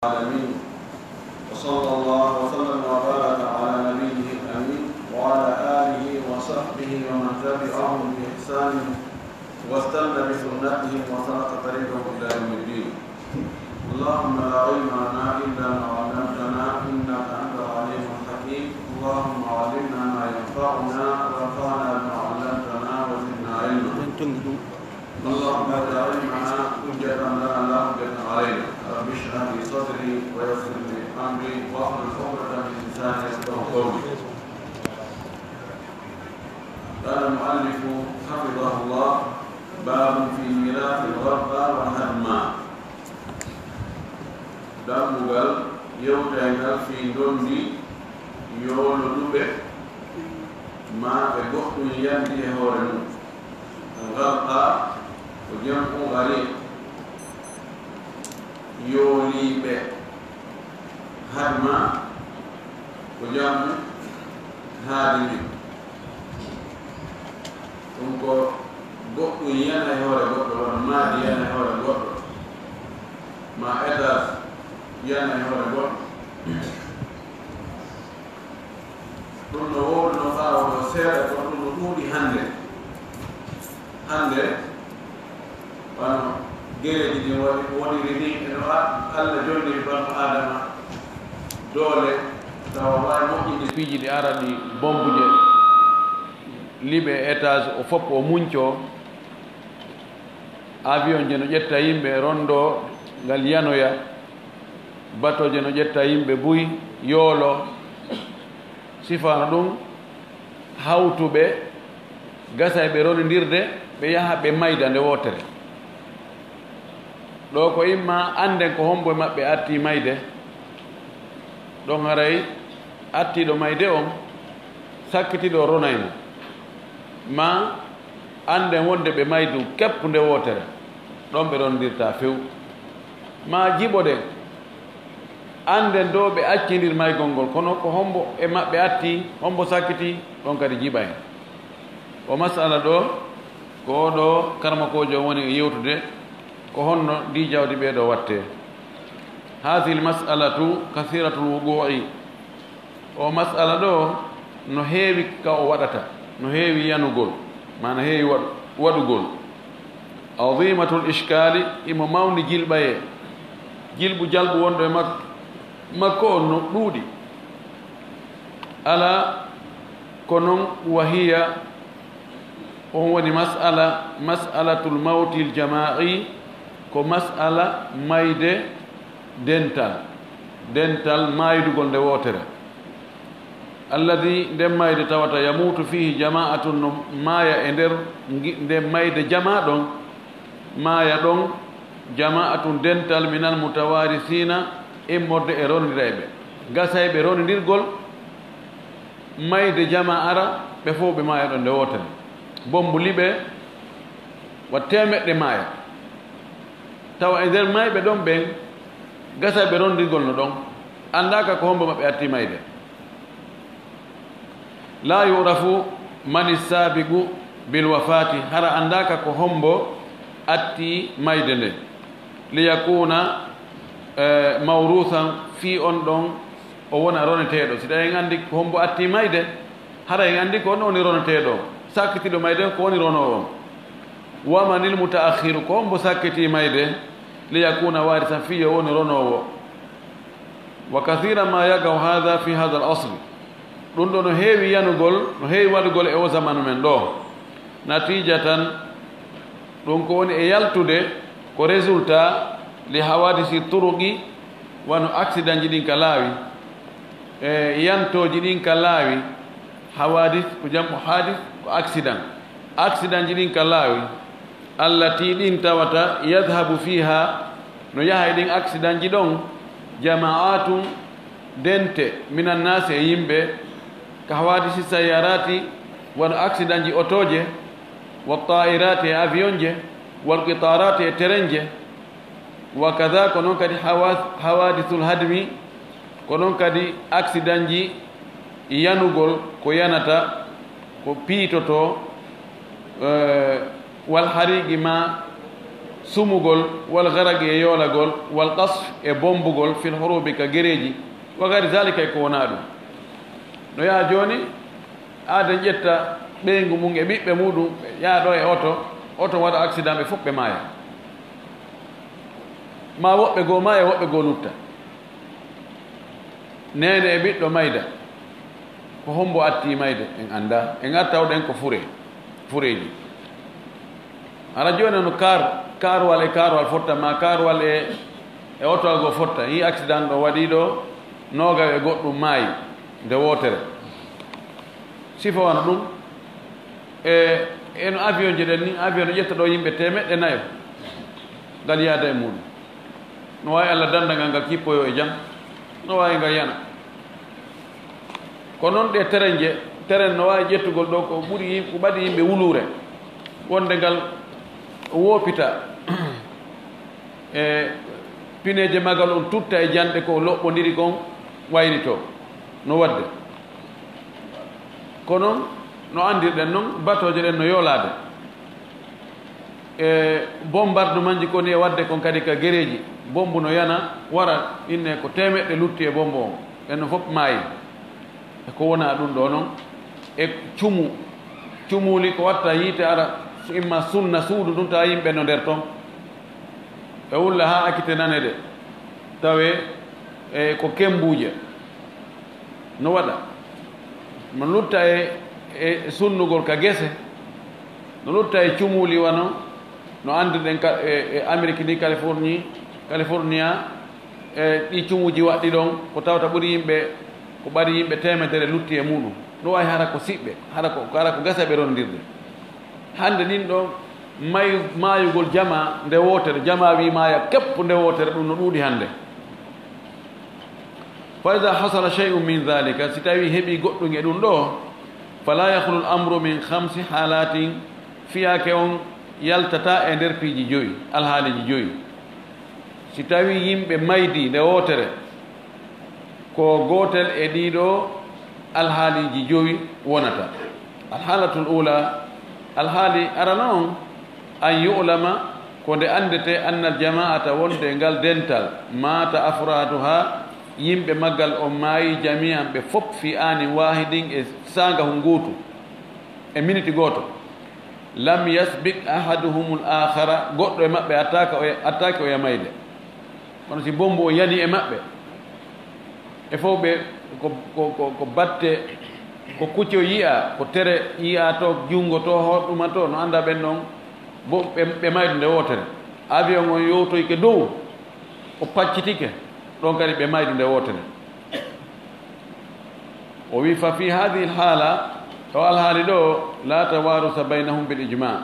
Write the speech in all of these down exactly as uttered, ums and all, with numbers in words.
العالمين. وصلى الله وسلم وبارك على نبيه الأمين وعلى آله وصحبه ومن تبعهم بإحسان واستن بسنتهم وسلك طريقهم إلى يوم الدين. اللهم لا علم لنا إلا ما علمتنا إنك أنت العليم الحكيم. اللهم علمنا ما ينفعنا وانفعنا بما علمتنا وزدنا علما. اللهم اجعل علمنا حجة لنا لا حجة علينا. رب اشرح لي صدري ويسر لي أمري واحلل عقدة من لساني يفقهوا قولي. قال المؤلف حفظه الله: باب في ميراث الغرقى والهدمى. Dammugal yewtayngal fii ndondi yooloduɓe maa ɓe goɗɗum yandi e hoore mum. Al-gharqa ko jam'u ghariq, yooliiɓe. Hadma ko jam'u haadimi. Ɗum ko goɗɗum yana e hoore goɗɗo, wano maadi yana e hoore goɗɗo, ma étage yana e hoore goɗɗo. Ɗum no wowluno faa wano seeɗa, kono ɗum no ɗuuɗi hannde. Hannde, wano gereeji ɗin woni, woniri ni, e no A-, Alla jonniri banu Aadama doole, tawa waawi moƴƴinde piiji ɗi ara ɗi bombuje, liɓe étage o fof o muncoo. Avion je no ƴetta yimɓe, rondo ngal yanoya. Bato je no ƴetta yimɓe buy, yoolo. Sifano ɗum, hawtuɓe, gasay ɓe ronindirde, ɓe yaha ɓe mayda nde wootere. Ɗo ko imma annden ko hombo e maɓɓe atti mayde, ɗon haray attiiɗo mayde on, sakkitiiɗo ronay mo. Ma annden wonde ɓe maydu keppu nde wootere, ɗon ɓe ronindirta few. Ma jiɓoɗen, annden dow ɓe accindir maygol ngol, kono ko hombo e maɓɓe atti, hombo sakkiti, ɗon kadi jiɓay. O masala ɗo, ko o ɗo karmakoojo on woni e yewtude, ko honno ndi jawdi ɓee ɗo wattee. Haadihil mas'alatu kasiiratul wuquu'i. O masala ɗo no heewi ka o waɗata, no heewi yanugol, maa no heewi waɗu-, waɗugol. Azimatul ishkaali, imo mawni jilɓayee. Jilɓu jalɓu wonɗo e mak-, makko on no ɗuuɗi. Alaa ko non, wa hiya, on woni mas'ala, mas'alatul mawtil jamaa'i, ko mas'ala mayde dental, dental maydugol nde wootere. Alladhi, nden mayde tawata yamuutu fiihi jamaa'atun, no maaya e nder ngi-, nden mayde jamaa ɗon, maaya ɗon jamaa'atun dental minal mutawaarisiina, immorde e rondirayɓe, gasayɓe ronindirgol, mayde jamaa ara, ɓe fof ɓe maaya ɗon nde wootere. Bommbu liɓe, wa teemeɗɗe maaya. Tawa e nder mayɓe ɗon ɓen, gasayɓe ronindirgol no ɗon, anndaaka ko hombo maɓɓe atti mayde. Laa yu'rafu mani saabiqu bil wafaati, hara anndaaka ko hombo atti mayde nde. Li yakuuna, eh, mawruusan, fii on ɗon o wona roneteeɗo. Si tawi en anndi ko hombo atti mayde, hara en anndi ko on woni roneteeɗo. Sakkitiiɗo mayde ko woni ronoowo on. Wa manil mutaakhiru, ko hombo sakkiti mayde, li yakuuna waarisan, fii yo woni ronoowo. Wa kasiiran ma yaqa'u haadha fi haadhal asri. Ɗum ɗo no heewi yanugol, no heewi waɗugol e o zamanu men ɗo. Natiijatan, ɗum ko woni e yaltude, ko résultat li hawaadisi turuqi, wano accident ji ɗin ka laawi, e yantooji ɗin ka laawi. Hawaadis ko jam'u haadis, ko accident. Accident ji ɗin ka laawi, allati, ɗin tawata, yadhabu fiiha, no yaha e ɗin accident ji ɗon, jama'atun, dente, minan naasi, e yimɓe, ka hawaadisi sayyarati, wano accident ji otooje, wa ta'irati, e avion je, wal qitarati, e teren je, wa kadha, ko non kadi hawa-, hawaadisul hadmi, ko non kadi accident ji yanugol, ko yanata, ko piitoto, eh, wal hariqi, ma sumugol, wal garaqi e yoolagol, wal qasf e bombugol, fil hurubi ka gereeji, wa gayri zalika e ko wonaa ɗum. No yaha jooni, aaden ƴetta ɓeyngu mum e ɓiɓɓe muɗum, ɓe yaha ɗo e oto, oto waɗa accident, ɓe fof ɓe maaya. Ma woɓɓe goo maaya, woɓɓe goo lutta. Neene e ɓiɗɗo mayda. Ko hombo atti mayde? En anndaa. En arta oɗen ko fure, fureeji. Hara jooni no kaar, kaarwal e kaarwal fotta, ma kaarwal e, e otowal goo fotta. Hii accident ɗo waɗii ɗo, noogayo e goɗɗum maayi nde wootere. Sifa wano ɗum, e, e no avion ji ɗen ni, avion no ƴetta ɗo yimɓe teemeɗɗe nayo, ngal yaada e muɗum. No waawi Allah dannda ngal, ngal kippoyo e jam, no waawi ngal yana. Ko noon ɗe terenje, teren no waawi ƴettugol ɗo ko ɓuri yim-, ko ɓadi yimɓe wuluure, wonde ngal woopita, e pineeje magal on tutta e janɗe ko loɓɓondiri kon waylitoo, no waɗde. Kono no anndirɗen noon, batooje ɗen no yoolaade. E bombardumanji koni e waɗde kon kadi ka gereeji, bombu no yana, wara, inne ko teemeɗɗe lutti e bombu on. Ɓen no fof maayi. E ko wonaa ɗum ɗo noon, e cumu, cumuli ko watta yiite ara, imma sunna suudu ɗum, tawa yimɓe no nder ton. E wulla haa akite nanede, tawe, e ko kembuuje. No waɗa. No lutta e, e sunnugol ka gese. No lutta e cumuli wano, no anndirɗen ka, e, e Amérique ni, Californie, California, e ɗi cumuji waɗɗi ɗon, ko tawta ɓuri yimɓe, ko ɓari yimɓe teemedere lutti e muɗum. No waawi hara ko siɓɓe, hara ko, hara ko gasa ɓe rondirde. Hannde ɗin ɗo may-, maayugol jamaa nde wootere, jamaa wi maaya keppu nde wootere, ɗum no ɗuuɗi hannde. Fa iza hasala shay'un min dhalika, si tawi heɓi goɗɗum e ɗum ɗo, fala yakhlu al-amru min khamsi halatin, fiyaake on yaltata e nder piiji joyi, alhaaliji joyi. Si tawi yimɓe maydi nde wootere, ko gootel e ɗiɗo alhaaliji joyi wonata. Alhaalatul ula, alhaali arano on, an yu'lama, ko nde anndete, annal jama'ata, wonde ngal dental, mata afraduha, yimɓe maggal on maayi jami'an ɓe fof, fi anin wahidin, e saanga hun gootu, e miniti gooto. Lam yasbiq ahaduhumul akhara, goɗɗo e maɓɓe attaaka o, attaaki oya mayde. Kono si bombu on yani e maɓɓe, e fof ɓe ko, ko, ko, ko batte, ko kucco yi'a, ko tere yi'a to, junngo to, hoɗuma to, no annda ɓen ɗon, bo-, ɓe, ɓe maydu nde wootere. Avion on yowtoyke dow, o paccitike, ɗon kadi ɓe maydu nde wootere. O wi, fa fi hadhihi alhala, o alhaali ɗo, la tawarusa baynahum bil ijma,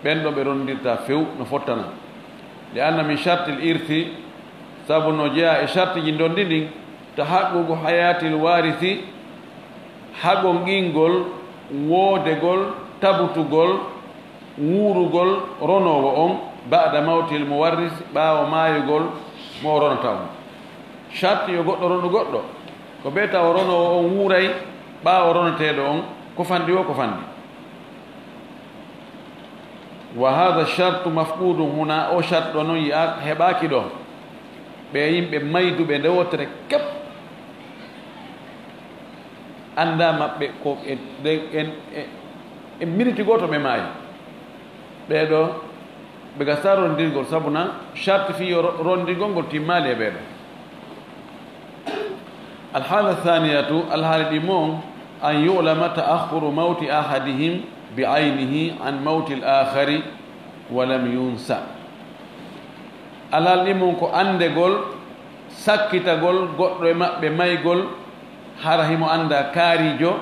ɓen ɗo ɓe rondirta few, no fottana. Li anna min shartil irthi, sabu no jeyaa e shartiji ndondi ndin, tahaqququ hayatil warisi, hagonqingol, woodegol, tabutugol, wuurugol ronoowo on, ba'da mawtil muwarris, ɓaawo maayugol mo o ronata on. Sharti yo goɗɗo ronu goɗɗo, ko bee tawa ronoowo on wuuray ɓaawo ronateeɗo on, ko fanɗi o, ko fanɗi. Wa hadha shartu mafqudun huna, o sharti ɗo non yi'a, heɓaaki ɗo. Ɓe yimɓe mayduɓe nde wootere kep, annda maɓɓe ko e, e, e, e miniti gooto ɓe maayi. Ɓee ɗo, ɓe gasa rondirgol, sabu na sharti fii yo ro-, rondirgol ngol timmaali e ɓee ɗo. Alhaala thaniyatu, alhaali ɗi mon, an yu'lama ta'akhkhuru mawti ahadihim bi aynihi an mawti al-akhari wa lam yunsa. Alhaali ɗi mon ko anndegol, sakkitagol goɗɗo e maɓɓe maygol, hara himo annda kaariijo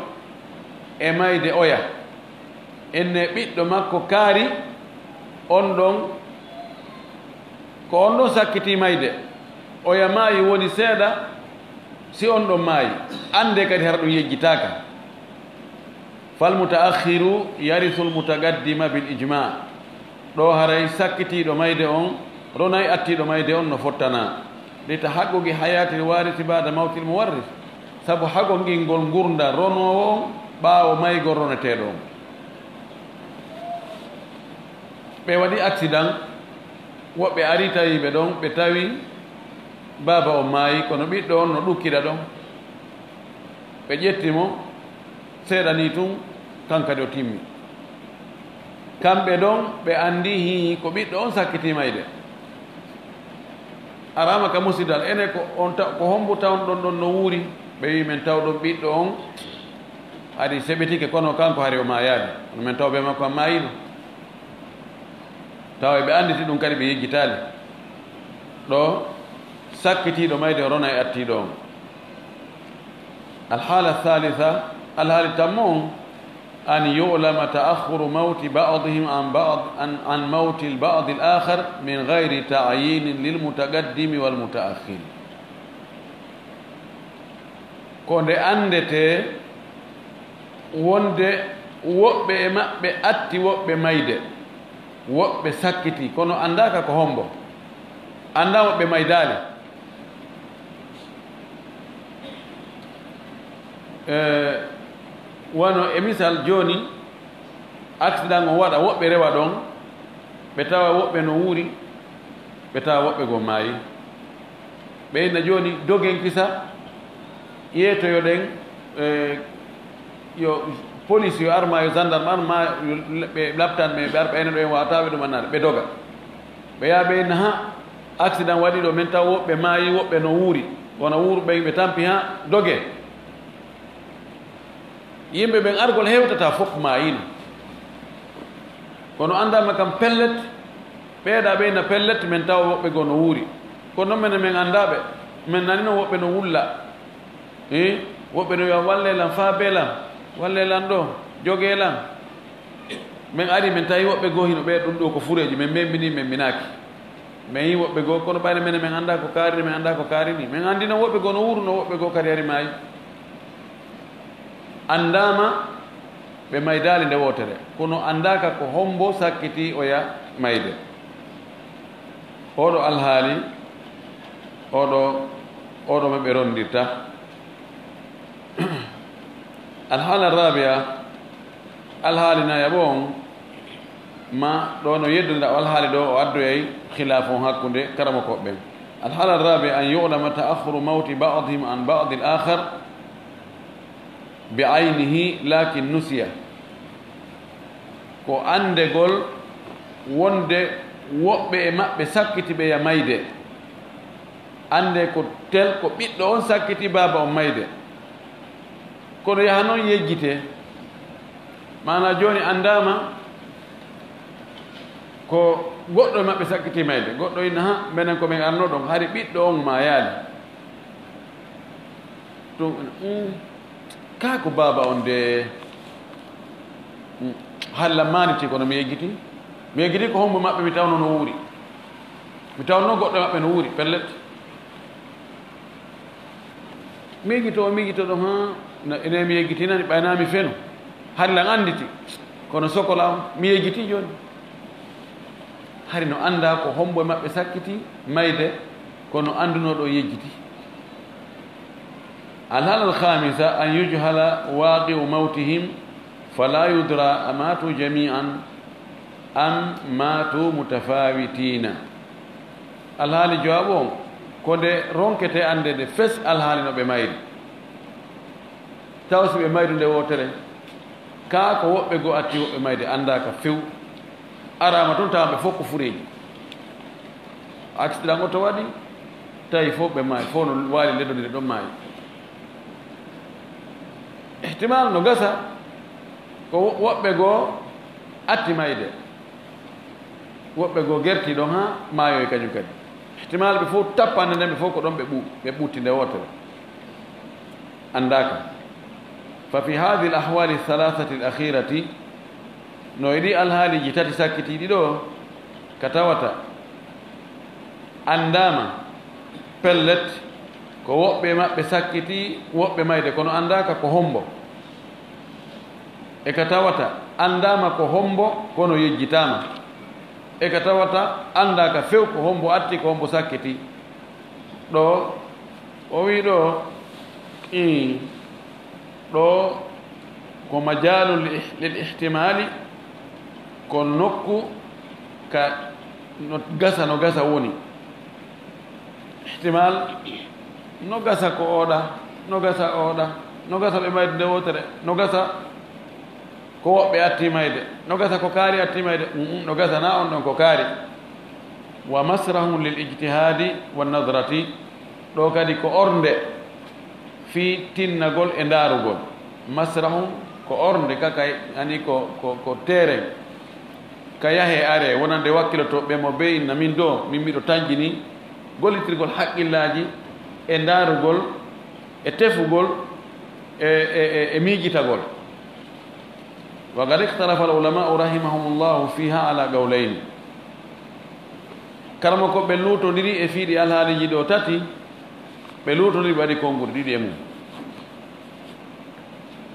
e mayde oya. Enne ɓiɗɗo makko kaari, on ɗon, ko on ɗon sakkiti mayde. Oya maayi woni seeɗa, si on ɗon maayi, annde kadi hara ɗum yejjitaaka. Fal mutaakhiru yarisul mutaqaddima bil ijma. Ɗo haray sakkitiiɗo mayde on, ronay attiiɗo mayde on no fottana. Li tahaqquqi hayatil warisi ba'da mawtil muwarris. Sabu hagonqingol ngurndan ronoowo on ɓaawo maygol roneteeɗo on. Ɓe waɗi accident, Woɓɓe ari tawi ɓe ɗon, ɓe tawi baaba on maayi, kono ɓiɗɗo on no ɗukkira ɗon. Ɓe ƴetti mo, seeɗa ni tun, kan kadi o timmi. Kamɓe ɗon, ɓe anndi hii ko ɓiɗɗo on sakkiti mayde. Araama ka musidal, ene ko on ta-, ko hombo tawon ɗon ɗon no wuuri? Ɓe wi'i, "Men taw ɗon ɓiɗɗo on, hari seɓitike, kono kanko hari o maayaali. Kono men taw be makko an maayino." Tawa ɓe annditi ɗum kadi ɓe yejjitaali. Ɗo sakkitiiɗo mayde o rona e attiiɗo on. Alhaala thalitha, alhaali tammo on, an yu'lama ta'akhkhuru mawti ba'dihim an ba'd, an, an mawti al-ba'd al-akhar min ghayri ta'yinin lil mutaqaddimi wal muta'akhkhir. Ko nde anndetee wonde woɓɓe e maɓɓe atti woɓɓe mayde, woɓɓe sakkiti, kono anndaaka ko hombo. Anndaa woɓɓe maydaali. Eh, wano e misal jooni, accident on waɗa, woɓɓe rewa ɗon, ɓe tawa woɓɓe no wuuri, ɓe tawa woɓɓe goo maayi. Ɓe inna jooni, dogen kisa, yeetoyoɗen, eh, yo police yo ar ma, yo gendarme ar ma, yo le-, ɓe labtan ɓe, ɓe ar ɓe ene ɗo en waawata ɓe ɗum annaade, ɓe doga. Ɓe yaha ɓe inna, "Ha, accident waɗi ɗo, men taw woɓɓe maayi, woɓɓe no wuuri." Kono wuurɓe ɓe tampi, "Ha, doge." Yimɓe ɓen argol hewtata fof maayino. Kono anndaama kam pellet, ɓeeɗa ɓe na pellet, men tawa woɓɓe goo no wuuri. Kono menen men anndaa ɓe, men nanino woɓɓe no wulla. Eh, woɓɓe no wi'a, "Walle lan, faabe lan, walle lan ɗo, joge lan." Men ari, men tawi woɓɓe goo hino ɓe ɗum ɗo ko fureeji, men memminii, men minaaki. Men yi woɓɓe goo, kono ɓayde menen men anndaa ko kaarini, men anndaa ko kaarini. Men anndino woɓɓe goo no wuuruno, woɓɓe goo kadi ari maayi. Anndaama ɓe maydaali nde wootere, kono anndaaka ko hombo sakkiti oya mayde. Oɗo alhaali, oɗo, oɗo mo ɓe rondirta. Alhaala rabia, alhaali nayaɓo on, ma ɗo no yeddondira o alhaali ɗo, o addoyay khilaafu on hakkunde karamokooɓe ɓen. Alhaala rabia, an yu'lama ta'akhkhuru mawti ba'dihim an ba'dil akhar bi aynihi, lakin nusiya. Ko anndegol wonde woɓɓe e maɓɓe sakkiti ɓeya mayde. Annde ko tel, ko ɓiɗɗo on sakkiti baaba on mayde. Kono yaha non yejjitee. Maanaa jooni anndaama ko goɗɗo e maɓɓe sakkiti mayde. Goɗɗo inna, "Ha, menen ko men arno ɗon, hari ɓiɗɗo on maayaali." Ɗum, mm, kaa ko baaba on de, mm, halla maanitii kono mi yejjiti. Mi yejjiti ko hombo maɓɓe mi tawno no wuuri. Mi tawno goɗɗo e maɓɓe no wuuri, pellet. Miijito, miijito ɗum, haa, no, ene mi yejjitinani, ɓay naa mi feno. Hari lan annditi, kono sokola on, mi yejjiti jooni. Hari no anndaa ko hombo e maɓɓe sakkiti mayde, kono anndunoo ɗo yejjiti. Alhaala alkhamisa, an yujhala waqi'u mawtihim, fala yudra amatu jami'an am matu mutafawitina. Alhaali jowaɓo on, ko nde ronkete annde nde fes alhaali no ɓe mayri. Taw si ɓe mayri nde wootere, kaa ko woɓɓe goo atti woɓɓe mayde anndaaka few. Araama tun tawa ɓe fof ko fureeji. Accident oto waɗi, tawi fof ɓe maayi, fof no waali leddondirde ɗon maayi. Ihtimal no gasa, ko wo-, woɓɓe goo atti mayde. Woɓɓe goo gerti ɗon haa maayoy kañum kadi. Ihtimal ɓe fof tappande nden, ɓe fof ko ɗon ɓe ɓu-, ɓe ɓutti nde wootere. Anndaaka. Fa fi hadhihi al-ahwali thalathati al-akhirati, no e ɗi alhaaliiji tati sakkitiiɗi ɗo, ka tawata anndaama pellet ko woɓɓe maɓɓe sakkiti woɓɓe mayde, kono anndaaka ko hombo. E ka tawata anndaama ko hombo, kono yejjitaama. E ka tawata anndaaka few ko hombo atti, ko hombo sakkiti. Ɗo, o wii ɗo, ii, ɗo ko majaalun li-, lil ihtimaali, ko nokku ka No gasa, no gasa woni. Ihtimal, no gasa ko oɗa, no gasa oɗa, no gasa ɓe mayde nde wootere, no gasa ko woɓɓe atti mayde, no gasa ko kaari atti mayde, mm, mm, no gasa na on ɗon ko kaari. Wa masrahun lil ijtihadi wa nadrati, ɗo kadi ko ornde fii tinnagol e ndaarugol. Masrahun ko ornde, ka kay, ani ko, ko, ko terrain. Ka yahe are, wonande wakkilotooɓe mo bee inna min ɗo, min miɗo tanƴini gollitirgol haqqillaaji e ndaarugol e tefugol e, e, e, e miijitagol. Wa qad ikhtalafa al-ulama'u rahimahumullahu fiha ala qawlayn. Karamoko ɓe luutondiri e fii ɗi alhaaliiji ɗo tati, ɓe luutondiri ɓe waɗi konguɗi ɗiɗi e mum.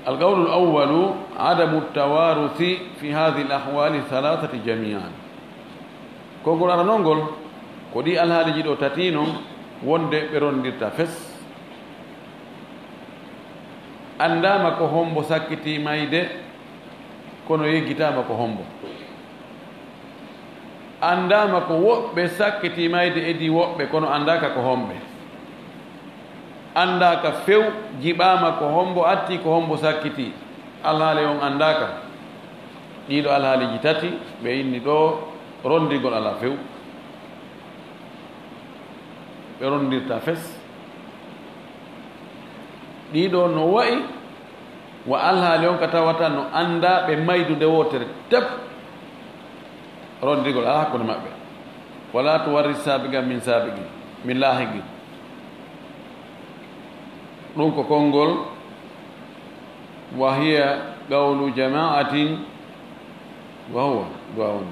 Al-qawlu al-awwalu adamu tawaruthi fi hadhihi al-ahwali thalathati jami'an. Konngol aranol ngol ko ɗi alhaaliiji ɗo tati non wonde ɓe rondirta fes. Anndaama ko hombo sakkitii mayde, kono yeggitaama ko hombo. Anndaama ko woɓɓe sakkitii mayde edii woɓɓe, kono anndaaka ko homɓe. Anndaaka few, jiɓaama ko hombo atti, ko hombo sakkitii. Alhaali on anndaaka. Ɗiiɗo alhaaliiji tati ɓe inni ɗo, rondigol alaa few. Ɓe rondirta fes. Ɗiiɗo no wa'i wa alhaali on ka tawata no anndaa ɓe maydude wootere tep. Rondigol alaa hakkunde maɓɓe. Wala tuwarris saabiqan min saabiqin, min laahiqin. Ɗum ko konngol wa hiya qawlu jama'atin, wa huwa, du'a on.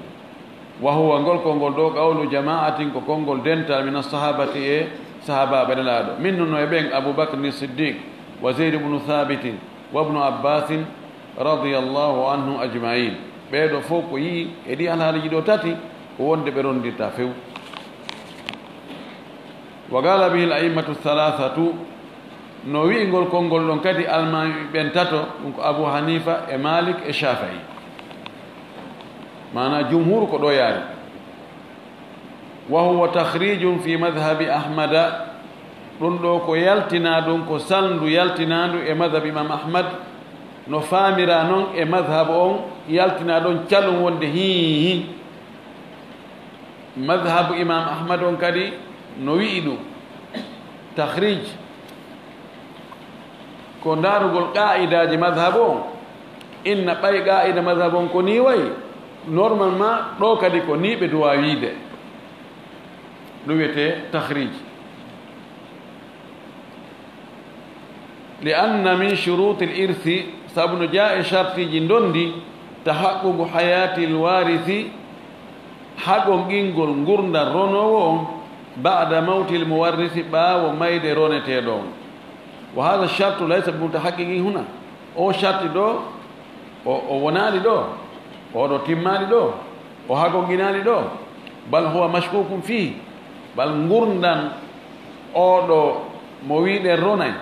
Wa huwa, ngol konngol ɗo, qawlu jama'atin, ko konngol dental, min as-sahabati, e sahabaaɓe Nelaaɗo. Min no e ɓen, Abu Bakr ni Siddiq, wa Zayd ibn Thabitin, wa ibnu Abbasin, radiyallahu anhum ajma'in. Ɓee ɗo fof ko yi'i e ɗi alhaaliiji ɗo tati, ko wonde ɓe rondirta few. Wa qala bihi al-a'immatu thalathatu, no wi'i ngol konngol ɗon kadi almaami ɓen tato, ɗum ko Abu Hanifa e Malik e Shafi'i. Maana jumhur ko ɗo yaari. Wa huwa takhrijun fi madhhabi Ahmada, ɗum ɗo ko yaltina ɗum, ko salndu yaltinaandu e madhhab Imam Ahmad, no faamira non e madhhab on, yaltina ɗon calum wonde hii hii. Madhabu Imam Ahmad on kadi no wi'i ɗum. Tahrij ko ndaarugol qaa'idaaji madhabu on. Inna ɓay qaa'ida madhabu on ko nii wayi, normalement ɗo kadi ko nii ɓe duwa wiide. Ɗum wiyetee tahrij. Li anna min shuruutil irsi, sabu no jaa e shartiiji ndondi, tahaqququ hayaatil waarisi, haqqonqingol ngurndan ronoowo on, ba'da mawtil muwarrisi, ɓaawo mayde roneteeɗo on. Wa haadha shartu laysa bi mutahaqqiqin huna. O sharti ɗo, o, o wonaali ɗo, o ɗo timmaali ɗo, o haqqonqinaali ɗo. Bal huwa mashkukun fii. Bal ngurndan oɗo mo wi'ɗen ronay,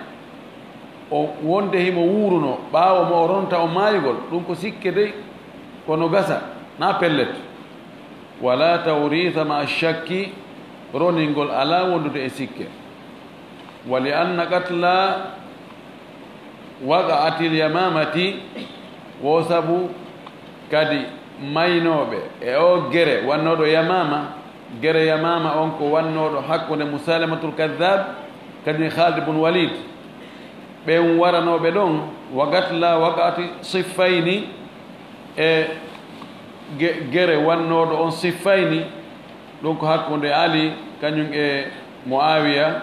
o wonde himo wuuruno, ɓaawo mo o ronta o maayugol, ɗum ko sikke dey, kono gasa, na pellet. Wala tawritha ma shakki, roningol alaa wondude e sikke. Wa li anna qatla waqa'atil yamamati, wo sabu kadi maynooɓe e o gere wannooɗo Yamama, gere Yamama on ko wannooɗo hakkunde Musaylamatul Kadhab, kadi Khalid bun Walid. Ɓen waranooɓe ɗon, wa qatla waqa'ati Siffayni, e ge-, gere wannooɗo on Siffayni, ɗum ko hakkunde Ali, kañum e Muawiya.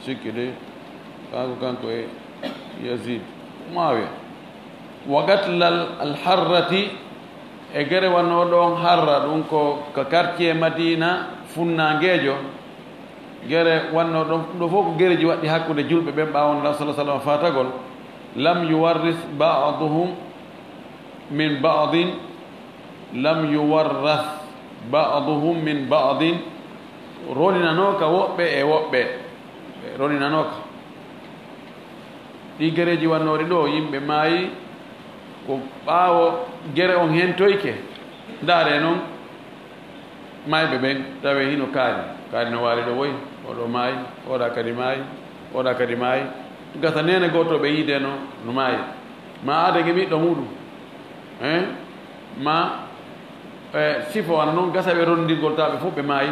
Sikki de, kanko, kanko e Yazid, Muawiya. Wa qatlal al-Harrati, e gere wannooɗo on Harra, ɗum ko ka quartier Madina funnaangeejo. Gere wannooɗo ɗum ɗo fof ko gereji waɗɗi hakkunde julɓe ɓen ɓaawo Nulaaɗo sallallahu alaihi wasallam faatagol. Lam yuwarris ba'duhum min ba'din, lam yuwarras ba'duhum min ba'din, roninanooka woɓɓe e woɓɓe, roninanooka. Ɗi gereji wannoori ɗo, yimɓe maayi ko ɓaawo gere on hentoyke. Ndaare noon, Maayɓe ɓen, tawi hino kaari. Kaari no waali ɗo woy, oɗo maayi, oɗa kadi maayi, oɗa kadi maayi. Gasa neene gooto ɓe yiide no, no maayi. Ma aada e ɓiɗɗo muɗum. Hein? Ma, eh, sifo wano non gasa ɓe rondirgol tawa ɓe fof ɓe maayi.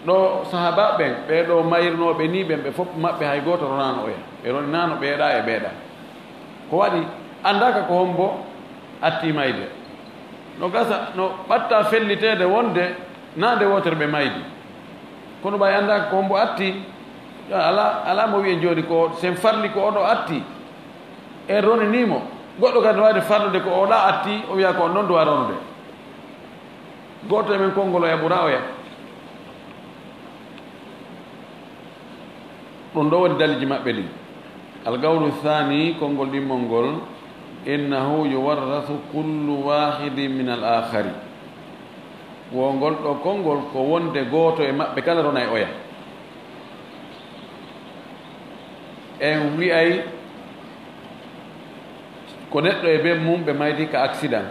Ɗo sahaaba ɓen, ɓee ɗo maayirnooɓe nii ɓen, ɓe fof maɓɓe hay gooto ronaano oya. Ɓe roninaano ɓeeɗa e ɓeeɗa. Ko waɗi, anndaaka ko hombo atti mayde. No gasa, no ɓatta felliteede wonde na nde wootere ɓe maydi. Kono ɓay anndaaka ko hombo atti, alaa, alaa mo wi'en jooni ko sen farli ko oɗo atti. En roninii mo. Goɗɗo kadi no waawde farlude ko oɗa atti, o wi'a ko on non duwa ronude. Gooto e men konngol oya ɓura oya. Ɗum ɗo woni daliji maɓɓe ɗin. Al qawlu thani, konngol ɗimmol ngol, innahu yuwarrasu kullu wahidin min al akhari. Wo ngol ɗo konngol ko wonde gooto e maɓɓe kala ronay oya. En wi'ay ko neɗɗo e ben mum ɓe maydi ka accident.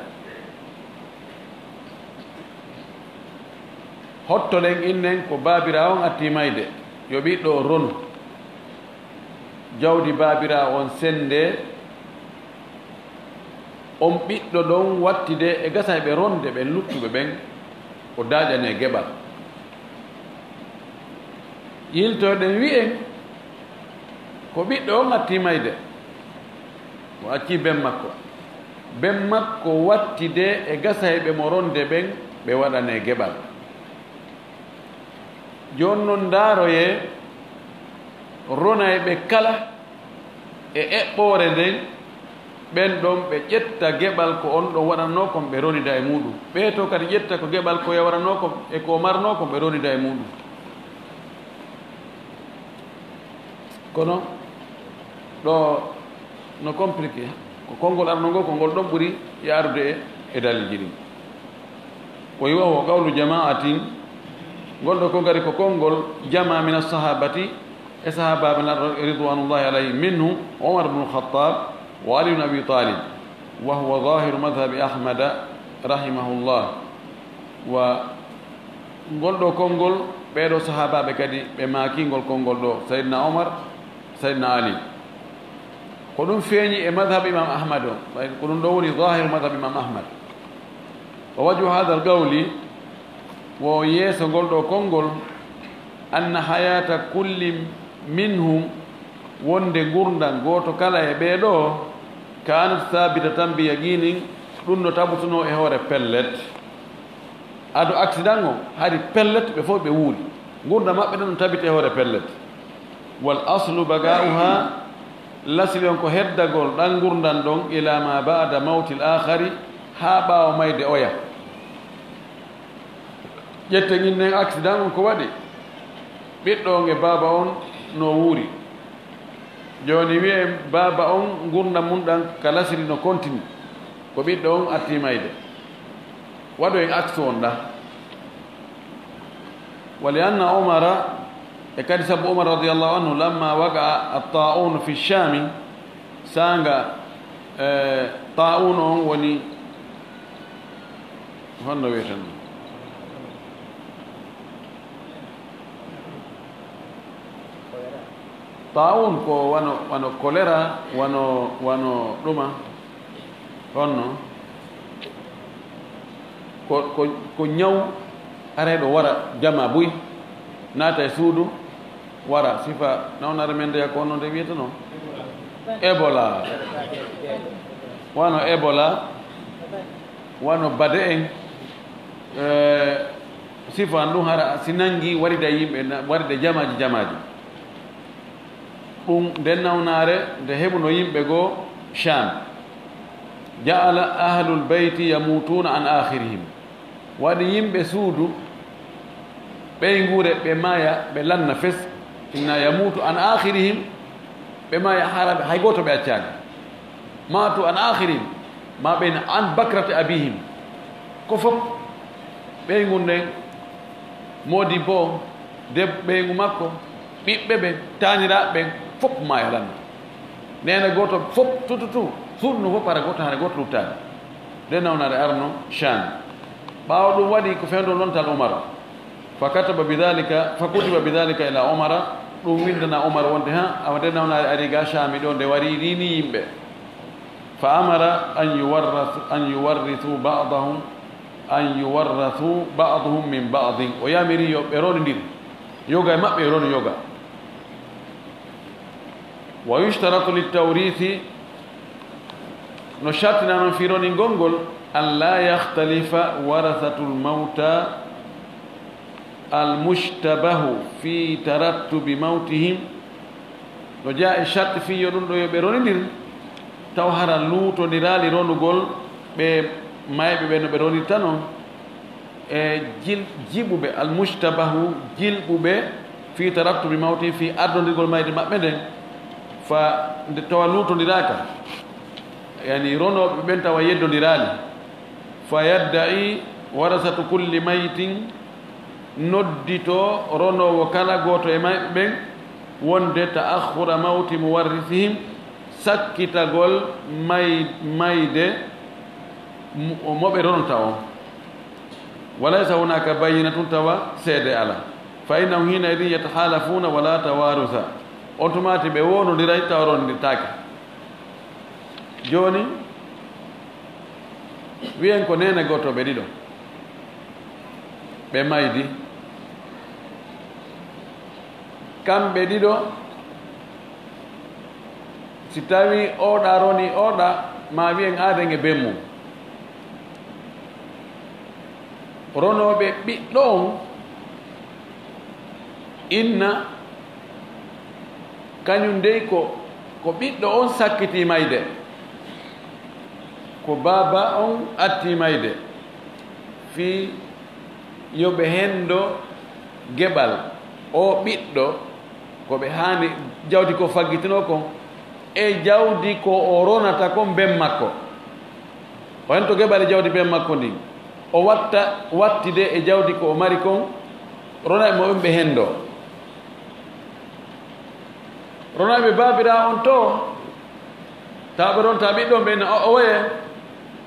Hottoɗen innen ko baabiraawo on atti mayde, yo ɓiɗɗo o ronu. Jawdi baabiraawo on sende, on ɓiɗɗo ɗon wattide e gasa e ɓe ronde ɓen luttuɓe ɓen, o daaƴane geɓal. Yiltoyɗen wi'en ko ɓiɗɗo on atti mayde, o accii ben makko. Ben makko wattide e gasa e ɓe mo ronde ɓen, ɓe waɗane geɓal. Jooni non ndaaroyee ronayɓe kala e eɓɓoore nden, ɓen ɗon ɓe ƴetta geɓal ko on ɗon waɗannoo kon ɓe ronida e muuɗum. Ɓee to kadi ƴetta ko geɓal ko yawarannoo kon e ko marnoo kon ɓe ronida e muuɗum. Kono ɗo no compliqué. Ko konngol arno ngol, ko ngol ɗon ɓuri yaarude e, e dalilji ɗin. Ko yo wa qawlu jama'atin, ngol ɗo ko ngari ko konngol jama min as-sahabati, e sahabaaɓe Nulaaɗo ridwanullahi alayhim, minhu Umar ibn al-Khattab wa Ali ibn Abi Talib, wa huwa zahiru madhhabi Ahmada rahimahullah. Wa ngol ɗo konngol, ɓee ɗo sahabaaɓe kadi ɓe maaki ngol konngol ɗo, Sayyidina Umar, Sayyidina Ali. Ko ɗum feeñi e madhhab Imam Ahmad o, ɓay ko ɗum ɗo woni zahiru madhhab Imam Ahmad. Wa wajhu hadha al-qawli, wo yeeso ngol ɗo konngol, anna hayata kulli minhum, wonde ngurndan gooto kala e ɓee ɗo, kanat thabitatan bi yaqinin, ɗum no tabutunoo e hoore pellet. Ado accident on, hari pellet ɓe fof ɓe wuuri. Ngurndan maɓɓe ɗon no tabiti e hoore pellet. Wal aslu baqa'uha, lasli on ko heddagol ɗan ngurndan ɗon, ila ma ba'da mawtil akhari, haa ɓaawo mayde oya. Ƴetten innen accident on ko waɗi. Ɓiɗɗo on e baaba on no wuuri. Jooni wi'en baaba on ngurndan mun ɗan ka lasli no kontini. Ko ɓiɗɗo on atti mayde. Waɗoyen aksu on ɗa. Wa li anna Umara, e kadi sabu Umar radiyallahu anhu, lamma waqa'a at-ta'un fi Shami, saanga, eh, ta'un on woni, honno wi'eten ɗum? Ta'un ko wano, wano choléra, wano, wano ɗuma. Honno? Ko, ko, ko ñaw arayɗo wara jama buy, naata e suudu, wara. Sifa nawnaare men ndeya ko honno nde wiyeteno? Ebola. Wano Ebola, wano bade en, eh, sifa ɗum hara si nangi warida yimɓe, na-, warida jamaaji jamaaji. Ɗum nden nawnaare nde heɓuno yimɓe goo Sham. Ja'ala ahlul bayti yamutuna an akhirihim. Waɗi yimɓe suudu ɓeynguure ɓe maaya, ɓe lanna fes. Inna yamutu an akhirihim, ɓe maaya hara ɓe, hay gooto ɓe accaani. Matu an akhirihim, ma ɓeyna an bakrati abihim. Ko fof ɓeyngu nden, moodibbo, deb-, ɓeyngu makko, ɓiɓɓe ɓen, taaniraaɓe ɓen, fof maaya lanna. Neene gooto fof, tututu, suudu ndu fof, para gooto, hara gooto luttaani. Nde nawnaare arno Sham. Ɓaawo ɗum waɗi ko fewndo nontal Umar. Fa kataba bidhalika, fa kutiba bidhalika ila Umara, ɗum windana Umar wonde, ha, awa nde nawnaare ari ga Shaami ɗo, nde wari rini yimɓe. Fa amara an yuwarrath-, an yuwarrithu ba'dahum, an yuwarrathu ba'duhum min ba'din. O yamiri yo ɓe rondir. Yoga e maɓɓe e ronu yoga. Wa yushtaratu littawrithi, no shartina noon fii roningol ngol, an laa yakhtalifa warathatul mawta al mushtabahu fi tarattubi mawtihim. No jeyaa e sharti fii yo ɗum ɗo yo ɓe ronindir, taw hara luutondiraali ronugol ɓe mayɓe ɓe no ɓe ronirta noon. E jil-, jiɓuɓe, al mushtabahu, jiɓuɓe, fii tarattubi mawti, fii ardondirgol mayde maɓɓe nden, fa nde tawa luutondiraaka, yani ronooɓe ɓen tawa yeddondiraali, fa yadda'i warasatu kulli mayitin, noddito ronoowo kala gooto e mayɓe ɓen, wonde ta'akhkhura mawti muwarrisihim, sakkitagol may-, mayde mo, mo ɓe ronota on. Wa laysa hunaka bayyinatun, tawa seede ala. Fa innahum hina idin yatahalafuna wala tawarusa. On tumaati ɓe wonondiray tawa rondirtaake. Jooni, wiyen ko neene gooto ɓe ɗiɗo. Ɓe maydi. Kamɓe ɗiɗo, si tawi oɗa roni oɗa, ma wiyen aaden e ben mum. Ronooɓe ɓiɗɗo on, inna, kañum dey ko, ko ɓiɗɗo on sakkiti mayde, ko baaba on atti mayde, fii yo ɓe henndo geɓal oo ɓiɗɗo, ko ɓe haani jawdi ko faggitinoo kon, e jawdi ko o ronata kon ben makko. O hento geɓal e jawdi ben makko ndin. O watta, wattide e jawdi ko o mari kon, ronayɓe mo ɓen ɓe henndo. Ronayɓe baabiraawo on to, tawa ɓe ronta ɓiɗɗo on ɓe inna, o, owoye,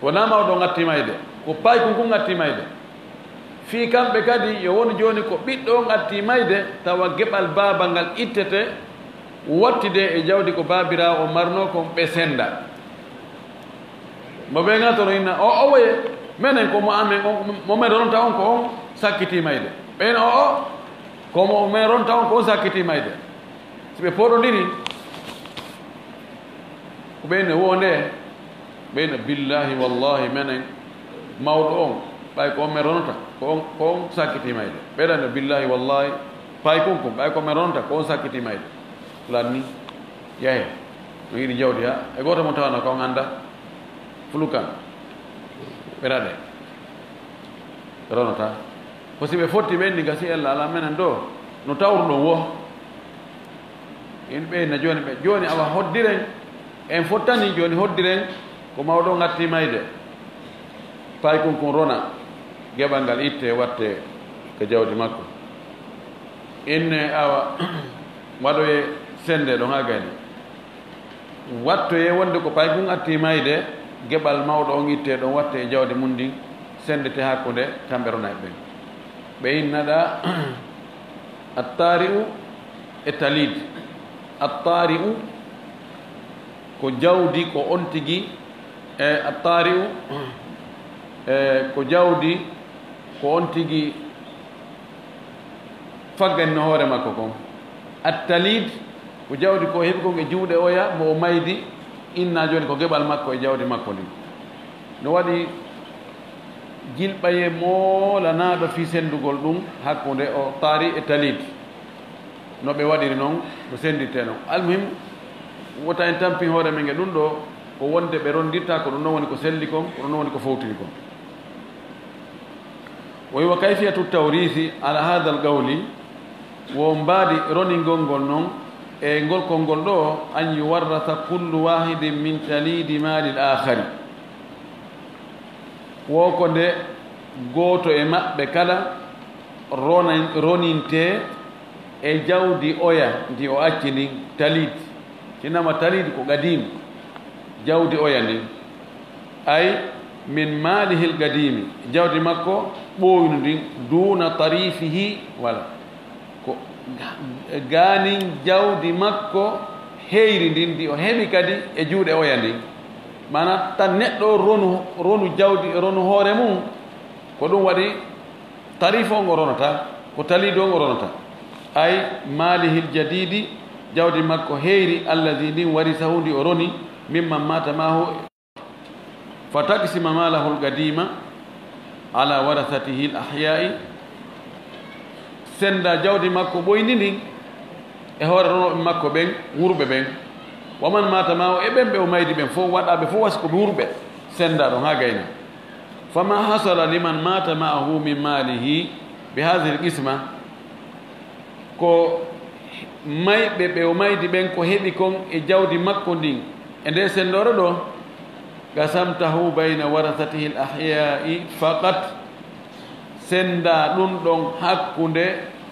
wonaa mawɗo on atti mayde, ko paykun kun atti mayde. Fii kamɓe kadi, yo wonu jooni ko ɓiɗɗo on atti mayde, tawa geɓal baaba ngal ittete, wattide e jawdi ko baabiraawo on marnoo kon, ɓe sennda. Mo ɓe ngatoro inna, o, owoye, menen ko mo amen on, mo men ronta on ko on sakkiti mayde. Ɓen o, o, ko mo men ronta on ko on sakkiti mayde. Si ɓe poɗondiri, ko ɓe inna wo nde, ɓe inna, "Billahi, wallahi, menen mawɗo on, ɓay ko on men ronata, ko on, ko on sakkiti mayde." Ɓe inna, "Billahi, wallahi, paykun kun, ɓay ko men ronata, ko on sakkiti mayde." Lanni, yahe, no yiɗi jawdi ha, e gooto mo tawano ko on annda, fulukan, ɓe raɗe, ɓe ronata. Ko si ɓe fotti ɓe inni gasi ella ala menen ɗo, no tawruɗon wo. In ɓe na jooni ɓe, jooni awa hoddiren, en fottani jooni hoddiren, ko mawɗo ngatti mayde. Paykun kun rona, geɓal ngal itte watte ko jawdi makko. Inne awa, waɗoye sende ɗon ha gayni. Wattoye wonde ko paykun atti mayde, geɓal mawɗo on itte ɗon watte e jawdi mun ndin, sendete hakkunde kamɓe ronayɓe ɓen. Ɓe innaɗa Attaari'u e Taliid. Attaari'u ko jawdi ko on tigi, e Attaari'u, e ko jawdi ko on tigi fagganino hoore makko kon. Attaliid ko jawdi ko heɓi kon e juuɗe oya, mo o maydi, inna jooni ko geɓal makko e jawdi makko ndin. No waɗi jilɓaye moolanaaɗo fii senndugol ɗum hakkunde o Taari e Taliid. No ɓe waɗiri non, no senndirtee non. Almuhim, wota en tampin hoore men e ɗum ɗo, ko wonde ɓe ronndirta, ko ɗum non woni ko selli kon, ko ɗum non woni ko fowtiri kon. O wi, "Wa kayfiyatu tawrithi ala hadha al-qawli", wo mbaadi roningol ngol non e ngol konngol ɗo, "an yuwarratha kullu wahidin min talidi mali al-akhari." Wo ko nde gooto e maɓɓe kala ronan-, ronintee e jawdi oya ndi o acci ndin, Taliid. Sinama Taliid ko qadiim, jawdi oya ndin. Ay, Min maalihil qadiimi, jawdi makko ɓooyndi ndin, duuna tariifihi, wala ko gaanin jawdi makko heyri ndin, ndi o heɓi kadi e juuɗe oya ndin. Maanaa, tan neɗɗo ronu, ronu jawdi, ronu hoore mum, ko ɗum waɗi tariif on o ronata, ko taliidu on o ronata. Ay maalihil jadiidi, jawdi makko heyri, alladii ndin warisahu, ndi o roni, mimman maata maahu. Fa taqsima maalahul qadiima alaa warasatihil ahyaa'i, sennda jawdi makko ɓooyndi ndin e hoore ronooɓe makko ɓen, wuurɓe ɓen. Wa man maata maahu, e ɓen ɓe o maydi ɓen fof, waɗa ɓe fof wasi ko ɓe wuurɓe, sennda ɗon haa gayna. Fama hasala liman maata maahu min maalihi bi haazihil qisma, ko mayɓe ɓe o maydi ɓen ko heɓi kon e jawdi makko ndin e nde senndoore ɗoo, qasamtahu bayna warasatihil ahyaa'i faqat, sennda ɗum ɗon hakkunde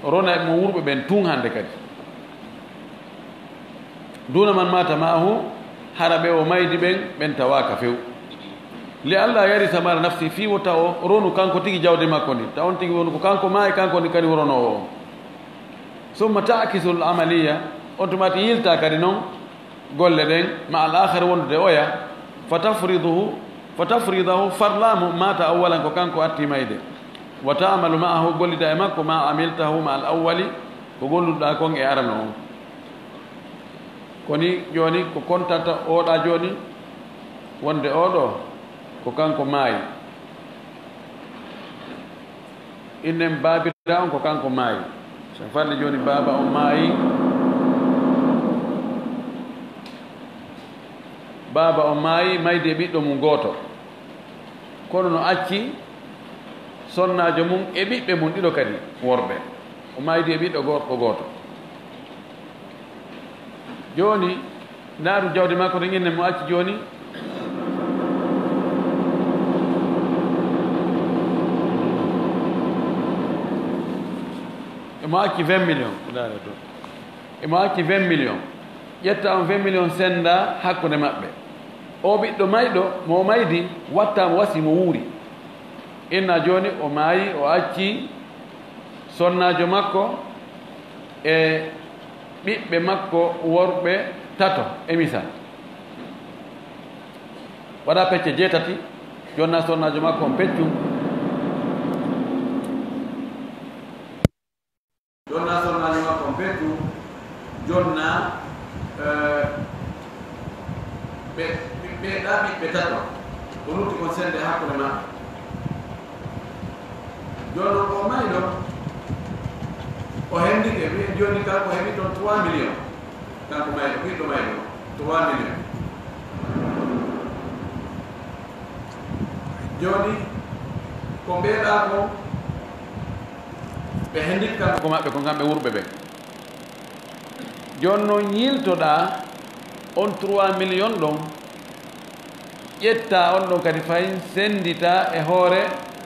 ronaaɓe mo wuurɓe ɓen tun hannde kadi. Duuna man maata maahu, hara ɓe o maydi ɓen, ɓen tawaaka few. Li alla yarisa maala nafsi, fii wota o ronu kanko tigi jawdi makko ndin, taw on tigi wonu ko kanko maayi, kanko ni kadi ronoowo on. Summa taakisul amaliya, on tuma ti yilta kadi non golle ɗen, ma al aakhari, wondude oya, fa tafriduhu, fa tafridahu, farlaamu maata awwalan, ko kanko atti mayde, wa taamalu maahu, gollida e makko, ma amiltahu ma al awwali, ko golluɗaa kon e arano on. Ko ni jooni, ko kontata oɗa jooni, wonde oɗo ko kanko maayi. Innen baabira on ko kanko maayi. So falli jooni, baaba on maayi, baaba on maayi, maydi e ɓiɗɗo mum gooto. Kono no acci sonnaajo mum e ɓiɓɓe mum ɗiɗo kadi worɓe. O maydi e ɓiɗɗo gorko gooto. Jooni, ndaaru jawdi makko to, innen mo acci jooni. Emo acci vingt millions. Ndaare to. Emo acci vingt millions. Ƴetta on vingt millions, sennda hakkunde maɓɓe. O ɓiɗɗo mayɗo, mo o maydi, watta mo wasi, mo wuuri. Inna jooni o maayi, o acci sonnaajo makko e ɓiɓɓe makko worɓe tato, e misal. Waɗa pecce jeetati, jonna sonnaajo makko on peccu. Jonna sonnaajo makko on peccu, jonna, eh, ɓe, ɓe, ɓe, ɗa ɓiɓɓe tato, o lutti kon sennde hakkunde maɓɓe. Jooni noon, o mayɗo, o henndike, wiyen jooni kanko heɓi toon trois millions. Kanko mayɗo, ɓiɗɗo mayɗo, trois millions. Jooni, ko mbeɗa ko, ɓe henndit kanko ko maɓɓe ko, kamɓe wuurɓe ɓe. Jooni noon, ñiiltoɗaa on trois millions ɗon, ƴetta on ɗon kadi fayin, senndita e hoore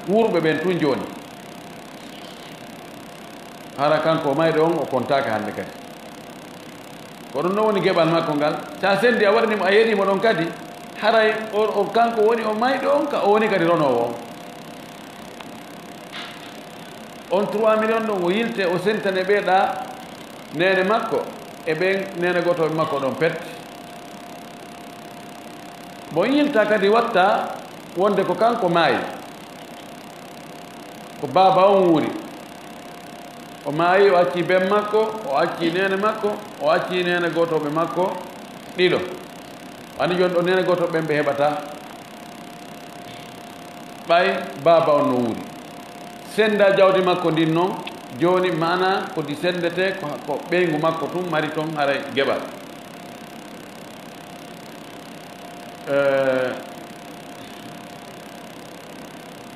wuurɓe ɓen tun jooni. Hara kanko o mayɗo on, o kontaaka hannde kadi. Ko ɗum ɗon woni geɓal makko ngal. Sa senndi, a waɗani mo, a yeɗii mo ɗon kadi, haray o, o kanko woni o mayɗo on, ka o woni kadi ronoowo on. On trois millions ɗon, o yilte, o sentane ɓe ɗa neene makko e ɓen neene gootooɓe makko ɗon pet. Mo yilta kadi watta wonde ko kanko maayi, ko baaba on wuuri. O maayi, o acci ben makko, o acci neene makko, o acci neene gootooɓe makko ɗiɗo. Ani jooni ɗo neene gootooɓe ɓen ɓe heɓata. Ɓay baaba on no wuuri. Sennda jawdi makko ndin non, jooni maana ko ndi senndete ko, ko ɓeyngu makko tun mari ton haray geɓal. Eh,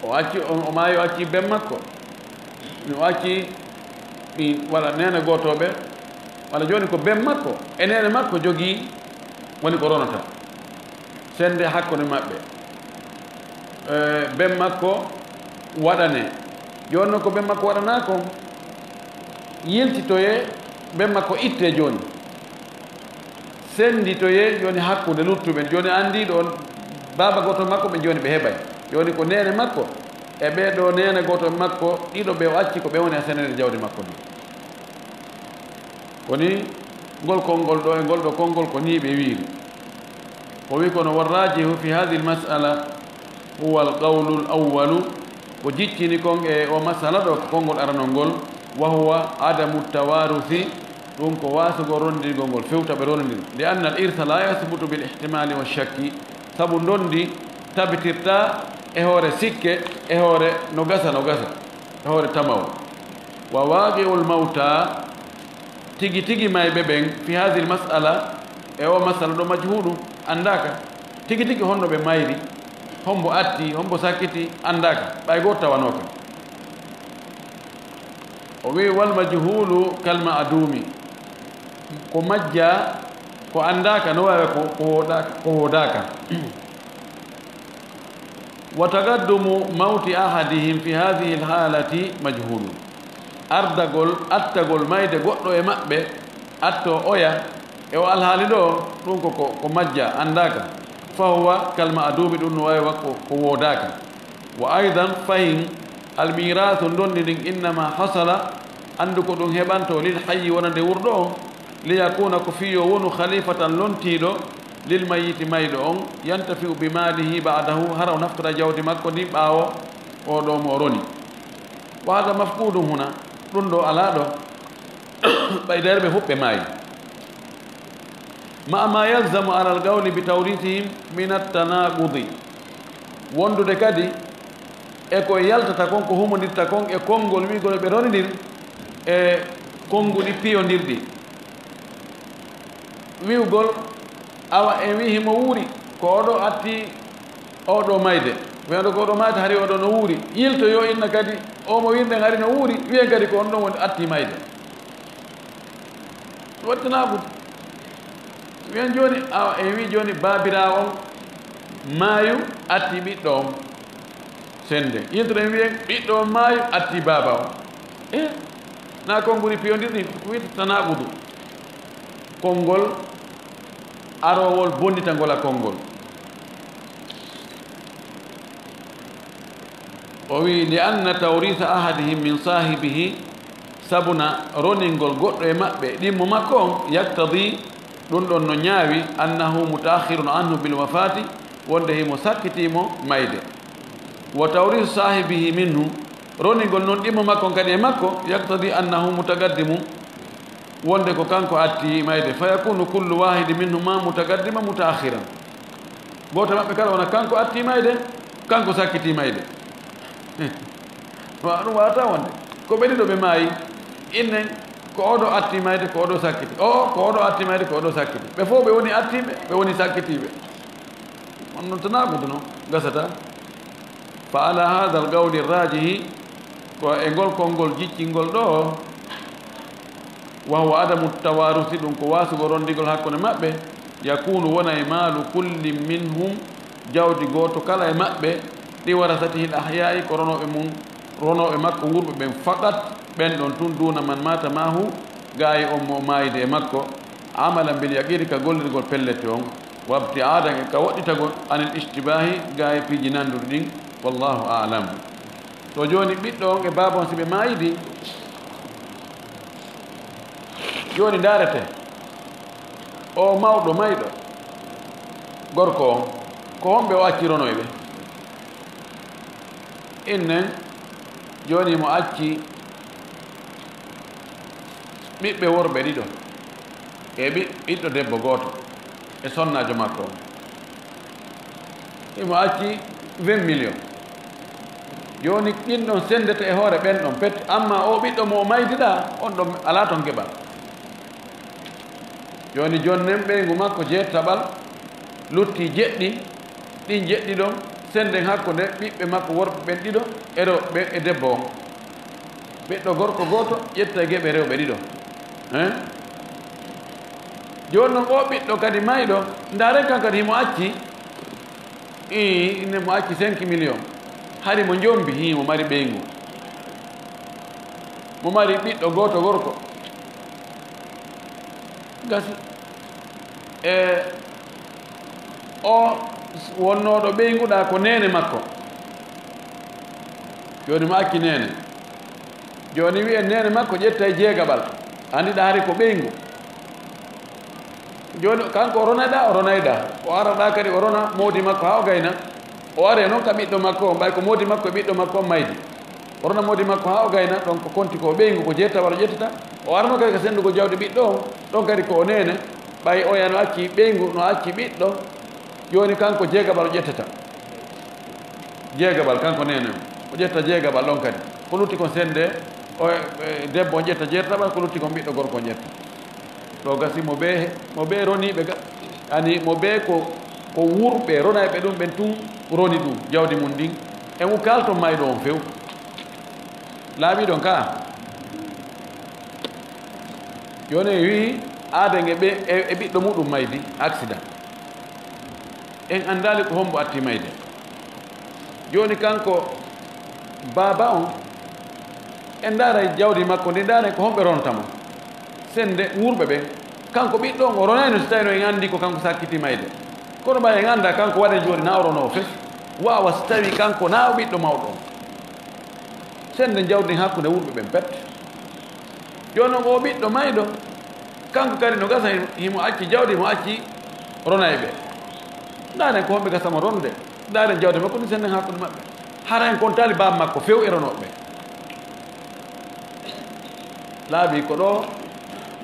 o acci, o, o maayi, o acci ben makko. Mi o acci, mi wala neene gootooɓe, wala jooni ko ben makko e neene makko jogii, woni ko ronata. Sennde hakkunde maɓɓe. Eh, ben makko waɗane. Jooni noon ko ben makko waɗanaa kon, yiltitoyee, ben makko ittee jooni. Sennditoyee jooni hakkunde luttuɓe. Jooni anndii ɗoon baaba gooto makko ɓe jooni ɓe heɓay. Jooni ko neene makko e ɓee ɗoo neene gooto makko ɗiɗo ɓe o acci, ko ɓe woni e senede jawdi makko ndi. Ko ni ngol konngol ɗoo e ngol ɗoo konngol ko nii ɓe wiiri. O wi kono والراجح في هذه المسألة هو القول الأول, ko jiccini kon e o masala ɗo ko konngol aranol ngol, وهو عدم التوارث, ɗum ko waasugol rondirgol ngol fewta ɓe rondiri, لأن الإرث لا يثبت بالاحتمال والشك, sabu ndondi tabitirta e hoore sikke, e hoore no gasa no gasa, e hoore tamaw. وواقع الموتى, tigi tigi mayɓe ɓen, في هذه المسألة, e o masala ɗo, مجهول, anndaaka. Tigi tigi honno ɓe mayri, hombo atti, hombo sakkiti, anndaaka, ɓay gooto tawanooka. O wi: والمجهول كالمعدوم, ko majja, ko anndaaka, no waawi ko, ko woodaaka, ko woodaaka. وتقدم موت أحدهم في هذه الحالة مجهول, ardagol, attagol mayde goɗɗo e maɓɓe, atto oya e o alhaali ɗo, ɗum ko, ko, ko majja, anndaaka. فهو كالمعدوم, ɗum no waawi wa ko, ko woodaaka. وأيضا, fahin, الميراث, ndondi ndin, إنما حصل, anndu ko ɗum heɓanto, للحي, wonande wurɗo on, ليكون, ko fii yo wonu, خليفة, lontiiɗo, للميت, mayɗo on, ينتفع بماله بعده, hara o naftora jawdi makko ndin ɓaawo oo ɗoo mo o roni. وهذا مفقود هنا, ɗum ɗoo alaa ɗoo, ɓay dayre ɓe fof ɓe maayi. مع ما يلزم على القول بتوريثهم من التناقض, wondude kadi e ko yaltata kon, ko humondirta kon e konngol wi'gol ɓe ronidir e konnguɗi piyondirɗi. Wi'ugol, awa, en wi'i himo wuuri, ko oo ɗoo atti oo ɗoo mayde. Wi'en ɗoo ko oo ɗoo mayde, hari oo ɗoo no wuuri. Yilto yo inna kadi, oo mo wi'en hari no wuuri, wi'en kadi ko on ɗon woni atti mayde. Wattanaa ɓuri. Wi'en jooni, awa, en wi'i jooni baabiraawo on maayu, atti ɓiɗɗo on sende. Yiltoɗen wi'en ɓiɗɗo on maayu, atti baaba on. E, naa konnguli piyondirɗi, ko wi'ata tanaaqudu. Konngol aroowol bonnitangol a konngol. O wi'i: لأن توريث أحدهم من صاحبه, sabuna roningol goɗɗo e maɓɓe ɗimmo makko on, يقتضي, ɗum ɗon no ñaawi, أنه متأخر عنه بالوفاة, wonde himo sakkitii mo mayde. وتوريث صاحبه منه, roningol non ɗimmo makko on kadi e makko, يقتضي أنه متقدم, wonde ko kanko atti mayde. فيكون كل واحد منهما متقدما متأخرا. Gooto maɓɓe kala wona kanko atti mayde, kanko sakkiti mayde. Wa-, ɗum waawata wonde. Ko ɓe ɗiɗo ɓe maayi, innen ko oo ɗoo atti mayde, ko oo ɗoo sakkiti. O, ko oo ɗoo atti mayde, ko oo ɗoo sakkiti. Ɓe fof ɓe woni attiiɓe, ɓe woni sakkitiiɓe. On non tanaaqudu non, gasata. فعلى هذا القول الراجح, ko e ngol konngol jiccingol ɗoo, وهو عدم التوارث, ɗum ko waasugol rondigol hakkunde maɓɓe, يكون, wonay, مال كل منهم, jawdi gooto kala e maɓɓe, لورثته الأحياء, ko ronooɓe mum, ronooɓe makko wuurɓe ɓen فقط, ɓen ɗon tun, دون من مات معه, gaay on mo maayde e makko, عملا باليقين, ka gollirgol pellet on, وابتعادا, e ka woɗɗitagol, عن الاشتباه, gaay piiji nanduɗi ɗin. والله أعلم. To jooni ɓiɗɗo on e baaba on si ɓe maayidi, jooni ndaarete, o mawɗo mayɗo, gorko on, ko homɓe o acci ronoyɓe? Innen, jooni mo acci ɓiɓɓe worɓe ɗiɗo e ɓi-, ɓiɗɗo debbo gooto e sonnaajo makko on. Himo acci vingt millions. Jooni ɗin ɗon senndete e hoore ɓen ɗon pet, amma o ɓiɗɗo mo o maydiɗaa, on ɗon alaa ton geɓal. Jooni jonnen ɓeyngu makko jeettaɓal, lutti jeɗɗi, ɗin jeɗɗi ɗon, sennden hakkunde ɓiɓɓe makko worɓe ɓen ɗiɗo e rewɓe e debbo on. Ɓiɗɗo gorko gooto ƴetta e geɓe rewɓe ɗiɗo. Hein? Jooni non, oo ɓiɗɗo kadi mayɗo, ndaaren kan kadi himo acci, ii, ine mo acci cinq millions. Hari mo njombi, hii, mo mari ɓeyngu. Mo mari ɓiɗɗo gooto gorko. Gasi. E o wonnooɗo ɓeynguɗaa ko neene makko. Jooni mo acci neene. Jooni wi'en neene makko ƴettay jeegaɓal. Anndi ɗa hari ko ɓeyngu. Jooni kanko o ronayɗa, o ronayɗa. O araɗa kadi o rona moodi makko haa o gayna. O are noon ka ɓiɗɗo makko on, ɓay ko moodi makko e ɓiɗɗo makko on maydi. O rona moodi makko haa o gayna, ɗon ko konti ko ɓeyngu, ko jeettawal o ƴettata. O arno kadi ka senndugo jawdi ɓiɗɗo on, ɗon kadi ko o neene. Ɓay oya no acci ɓeyngu, no acci ɓiɗɗo. Jooni kanko jeegaɓal o ƴettata. Jeegaɓal, kanko neene on. O ƴetta jeegaɓal ɗon kadi. Ko lutti kon sennde, o, e, debbo on ƴetta jeettaɓal, ko lutti kon ɓiɗɗo gorko on ƴetta. Ɗo gasi mo bee, mo bee roniiɓe ga, ani mo bee ko, ko wuurɓe, ronayɓe ɗum ɓen tun roni ɗum, jawdi mum ndin. E ngu kaalton mayɗo on few. Laaɓii ɗon kaa? Jooni en wi'i aaden e ɓe, e, e ɓiɗɗo muɗum maydi, accident. En anndaali ko hombo atti mayde. Jooni kanko baaba on, en ndaaray jawdi makko ndi, ndaaren ko homɓe ronta mo. Sennde wuurɓe ɓen, kanko ɓiɗɗo on o ronayno si tawino en anndi ko kanko sakkiti mayde. Kono ɓay en annda kanko waɗen jooni na o ronoo fes, waawa si tawi kanko na o ɓiɗɗo mawɗo on. Sennde jawdi ndin hakkunde wuurɓe ɓen pet. Jooni non oo ɓiɗɗo mayɗo, kanko kadi no gasa himo acci jawdi, himo acci ronayɓe. Ndaaren ko homɓe gasa mo ronde. Ndaaren jawdi makko ndin, sennden hakkunde maɓɓe. Hara en kontaali baaba makko few e ronooɓe. Laaɓii ko ɗo,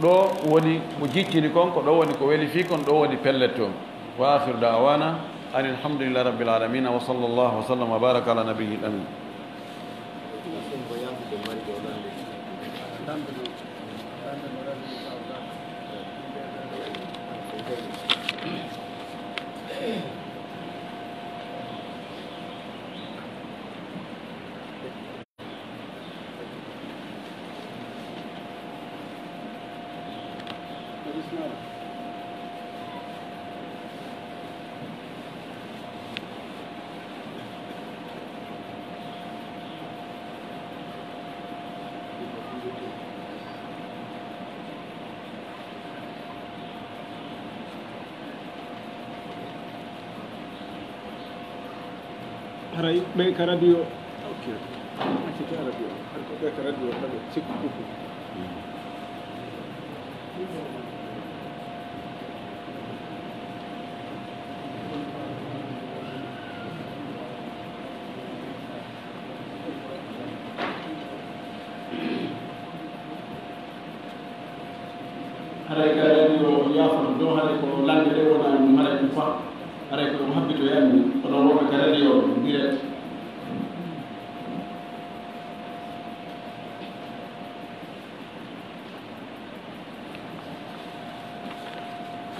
ɗo woni ko jiccini kon, ko ɗo woni ko weli fii kon, ɗo woni pellet ton. Wa akhiru da'wana anil hamdulillahi rabbil alamin, wa sallallahu wa sallam wa baraka ala nabiyyil amin. Haray ɓe ka radio. Ok. Accete radio. Haray ko ɓe ka radio, ɓe sikku kuku. Haray ka radio o yaafano ɗo, haray ko lannde ɗe wona ɗum, haray ɗum fa, haray ko ɗum habbitoyammi, kono wonɓe ka radio o direct.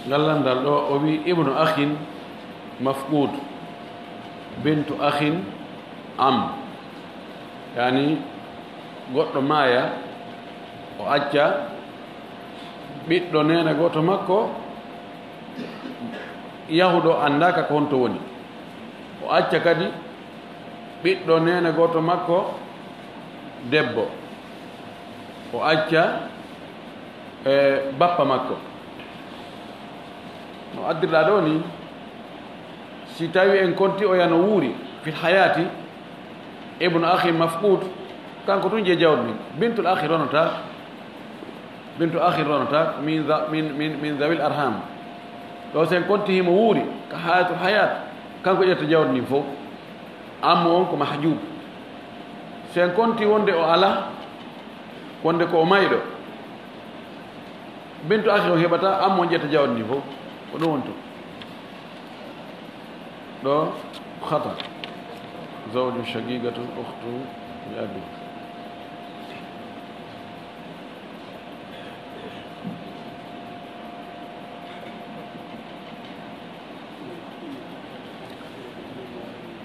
Ngal lanndal ɗo, o wi: "Ibnu akhin mafqud, bintu akhin am." Yani, goɗɗo maaya, o acca ɓiɗɗo neene gooto makko, yahuɗo anndaaka ko honto woni. O acca kadi ɓiɗɗo neene gooto makko debbo, o acca, e, bappa makko. No addirɗaa ɗo ni, si tawi en konti oya no wuuri fil hayati, ibnu akhi mafqud, kanko tun je jawdi min. Bintul akhi ronata, bintu akhin ronata min za-, min, min, min zawil arham. Ɗo sen konti himo wuuri ka hayatul hayat, kanko ƴetta jawdi ndin fow. Ammo on ko mahjub. Sen konti wonde o ala, wonde ko o mayɗo, bintu akhi on heɓata, ammo on ƴetta jawdi ndin fow. Ko ɗum woni tun. Ɗo khata. Zawju shaqiqatun ukhtu li abi.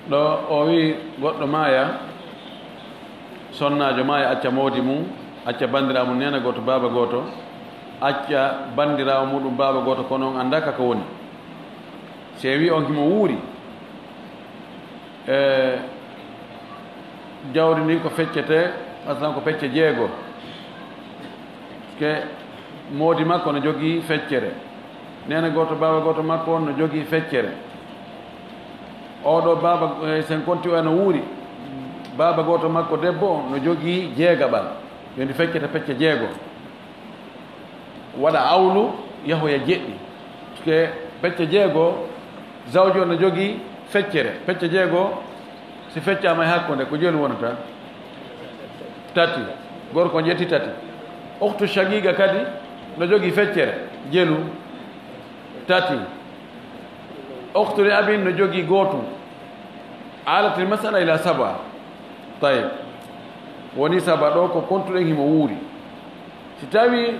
Ɗo o wi goɗɗo maaya, sonnaajo maaya, acca moodi mum, acca banndiraawo mum neene gooto, baaba gooto, acca banndiraawo muɗum baaba gooto, kono on anndaa ka ko woni. Si en wi on himo wuuri, e, jawdi ndin ko feccete, masalan ko pecce jeego. Ke moodi makko no jogii feccere. Neene gooto, baaba gooto makko on no jogii feccere. Oɗo baaba, e, sen konti o eno wuuri. Baaba gooto makko debbo no jogii jeegaɓal, yo ndi feccete pecce jeego. Waɗa awlu, yahoya jeɗɗi. Ke pecce jeego, zawjo no jogii feccere. Pecce jeego, si feccaama e hakkunde, ko jelu wonata? Tati. Gorko on ƴetti tati. Ukhtu shaqiqa kadi no jogii feccere, jelu. Tati. Ukhtu li abin no jogii gootum. Alatil masala ila saba. Tayib. Woni saba ɗo ko kontuɗen himo wuuri. Si tawi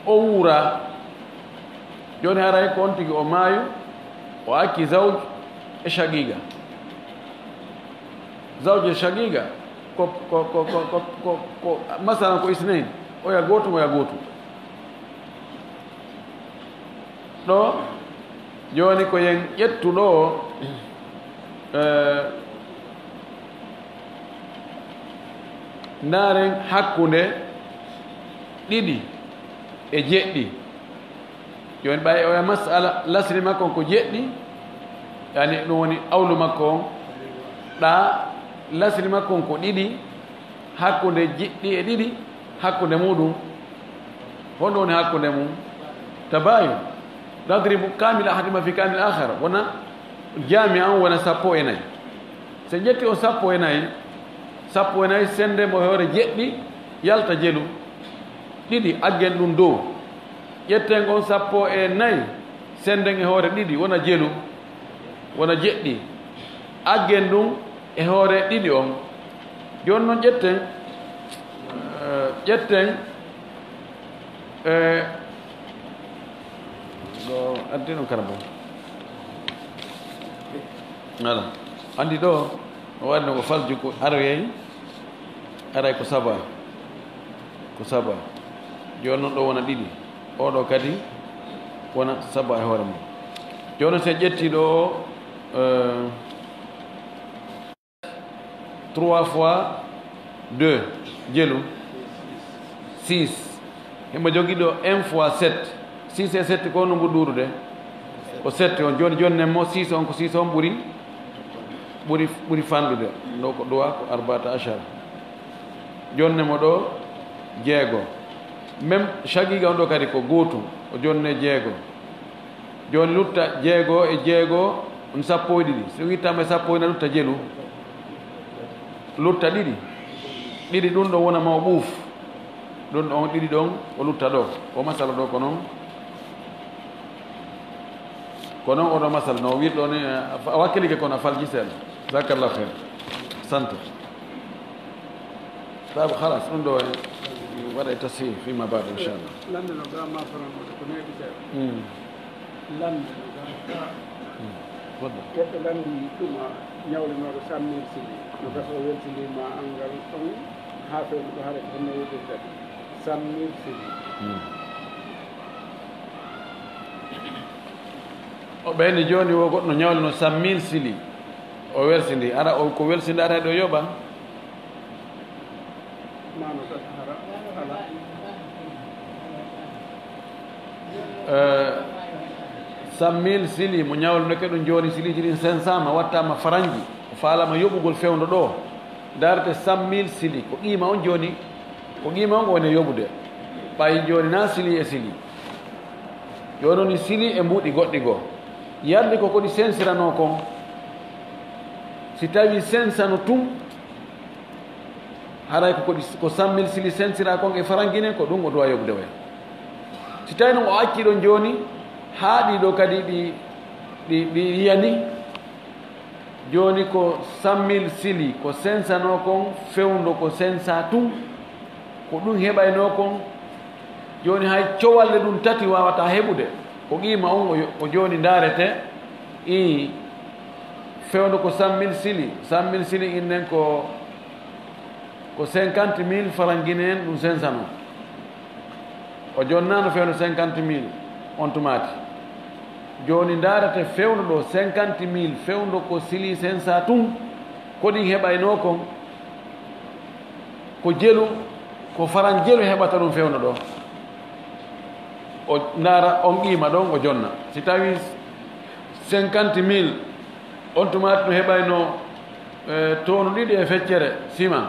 o wuura, jooni haray ko on tigi o maayu, o acci zawj e shaqiqa. Zawj e shaqiqa ko, ko, ko, ko, ko, ko, ko, masalan ko isnayn, oya gootum, oya gootum. Ɗo, jooni ko yen ƴettu ɗo, eh, ndaaren hakkunde ɗiɗi e jeɗɗi. Jooni ɓay oya masala lasli makko on ko jeɗɗi, yani ɗum woni awlu makko on, ɗa lasli makko on ko ɗiɗi, hakkunde jeɗɗi e ɗiɗi, hakkunde muɗum, honɗum woni hakkunde mum? Tabayun. Nadribu kamil ahadima fi kamil akhar, wona jami an wona sappo e nayi. So ƴetti o sappo e nayi, sappo e nayi sende mo hoore jeɗɗi, yalta jelu, ɗiɗi aggen ɗum dow. Ƴetten on sappo e nayi, senden e hoore ɗiɗi, wona jelu, wona jeɗɗi. Aggen ɗum e hoore ɗiɗi on. Jooni noon ƴetten, eh, ƴetten, eh, ɗo addi ɗum kara bon. Voilà. Anndi ɗo, o waɗi no ko falju ko aroyey, aray ko saba. Ko saba. Jooni noon ɗo wona ɗiɗi. Oɗo kadi wona saba e hoore mum. Jooni noon si en ƴetti ɗo, eh, trois fois deux, jelu, six. Himo jogii ɗo un fois sept. Six e sept ko honno ɓuri ɗuuɗude? Ko sept on. Jooni, jooni nen mo six on, ko six on ɓuri, ɓuri, ɓuri fanɗude. Ɗo ko ɗuwa ko arbata ashara. Jooni nen mo ɗo jeego. Même shaqiqa on ɗo kadi ko gootum. O jooni ne jeego. Jooni lutta jeego e jeego, on sappo e ɗiɗi. So ittaama e sappo e ɗiɗi, na lutta jelu. Lutta ɗiɗi. Ɗiɗi ɗum ɗon wona mawɓuuf. Ɗum ɗon, ɗiɗi ɗon, o lutta ɗo. O masala ɗo ko noon. Ko noon oɗo masala, no wirɗo ni, a, a wakkilike kono a falji seeɗa. Jazakallahu khair. Sante. Taaba, halas, ɗum ɗo en waɗa e tasi fima baɗa, inchallah. Lanndano ga ma fanan wata ko neeɓi seeɗa. Mm. Lanndano ga ka. Mm. Wadda. Woɓɓe lanndi tuma ñawlinooɗo Sammil Sili. No gasa o weltindii ma anngal ɗon haa fewndo ɗo hare ko honno woɗirta. Sammil Sili. Mm. O ɓeyni jooni wo goɗɗo ñawlino Sammil Sili. O welsindi. Ara o ko welsinde ara ɗo yoɓa. Eh, Sammil Sili mo ñawlunoke ɗum jooni, siliiji ɗin sensama, wattama faranji, o faalama yoɓugol fewndo ɗo. Darete Sammil Sili, ko qiima on jooni, ko qiima on ko woni yoɓude. Ɓay jooni na Sili e Sili. Jooni woni Sili e mbuuɗi goɗɗi goo. Yardi ko ko ɗi sensiranoo kon. Si tawi sensano tun, haray ko, ko ɗi, ko Sammil Sili sensira kon e faranjinen, ko ɗum o duwa yoɓude oya. Si tawi noon o acci ɗon jooni, haa ɗi ɗo kadi ɗi, ɗi, ɗi yiyani, jooni ko Sammil Sili, ko sensanoo kon, fewndo ko sensa tun, ko ɗum heɓaynoo kon. Jooni hay cowalle ɗum tati waawataa heɓude. Ko qiima on o, o jooni ndaarete, ii, fewndo ko Sammil Sili. Sammil Sili innen ko, ko cinquante mille faranjinen ɗum sensanoo. O jonnaano fewndo cinquante mille on tumaati. Jooni ndaarete fewndo ɗo cinquante mille, fewndo ko Sili sensa tun, ko ɗin heɓaynoo kon, ko jelu, ko faran jelu heɓata ɗum fewndo ɗo. O ndaara on qiima ɗon, o jonna. Si tawi cinquante mille, on tumaati no heɓaynoo E, toon ɗiɗi e feccere siman.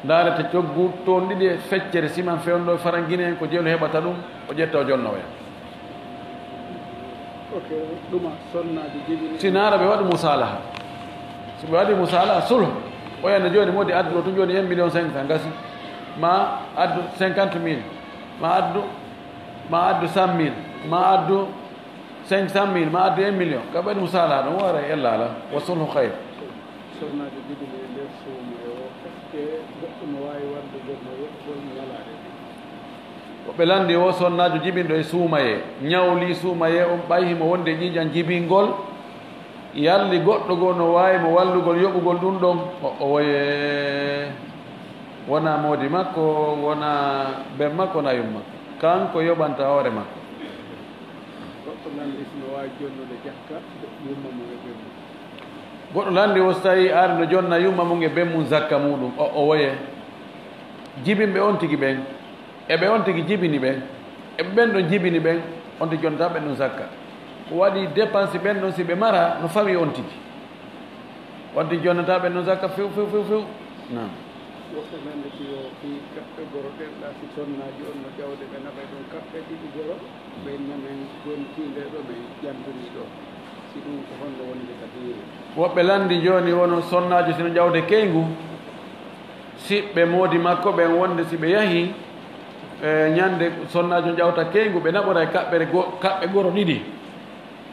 Ndaarete coggu toon ɗiɗi e feccere siman fewndo farangineen ko jelu heɓata ɗum, o ƴetta o jonnoya. Ok, ɗuma sonnaajo jibini. Si naara ɓe waɗi musalaha. Si ɓe waɗi musalaha, sulh. O yana jooni modi adduno tun jooni un million cinq cent gasi. Ma addu cinquante mille. Ma addu, ma addu cent mille. Ma addu cinq cent mille. Ma addu un million. Ka ɓe waɗi musalaha ɗon, wara e ellala. Wa sulhu khayr. Sonnaajo jibini e nder suumo e o, est-ce que goɗɗo no waawi waɗde goɗɗo woɗɗo ñalaade ɗi? Ko ɓe lanndi o sonnaajo jibinɗo e suumayee, ñawli suumayee on ɓay himo wonde ƴiiƴan jibingol, yalli goɗɗo goo no waawi mo wallugol yoɓugol ɗum ɗon, o, o woyee. Wonaa moodi makko, wonaa ben makko, wonaa yumma makko. Kanko yoɓanta hoore makko. Goɗɗo lanndi si no waawi jonnude jakka, yumma mum e ben mum. Goɗɗo lanndi o so tawi ari no jonna yumma mum e ben mum zakka muɗum, o, o woyee. Jibinɓe on tigi ɓen, e ɓe on tigi jibini ɓen, e ɓen ɗon jibini ɓen, on tigi jonnata ɓen ɗon zakka. Ko waɗi dépense ɓen ɗon si ɓe mara no fawi on tigi. On tigi jonnata ɓen ɗon zakka few, few, few, few. Naam. Woɓɓe men nde si yo fii kaɓɓe goro ɗen ɗa si sonnaaji on no ƴawde ɓe naɓay ɗum kaɓɓe ɗiɗi goro, ɓe inna men gontiinde ɗo men ƴantini ɗo. Si ɗum ko honno wonde ka diine? Woɓɓe lanndi jooni wono sonnaajo sino ƴawde keyngu, siɓɓe moodi makko ɓen wonde si ɓe yahi, e, ñande sonnaajo ƴawta keyngu, ɓe naɓora e kaɓɓere go-, kaɓɓe goro ɗiɗi.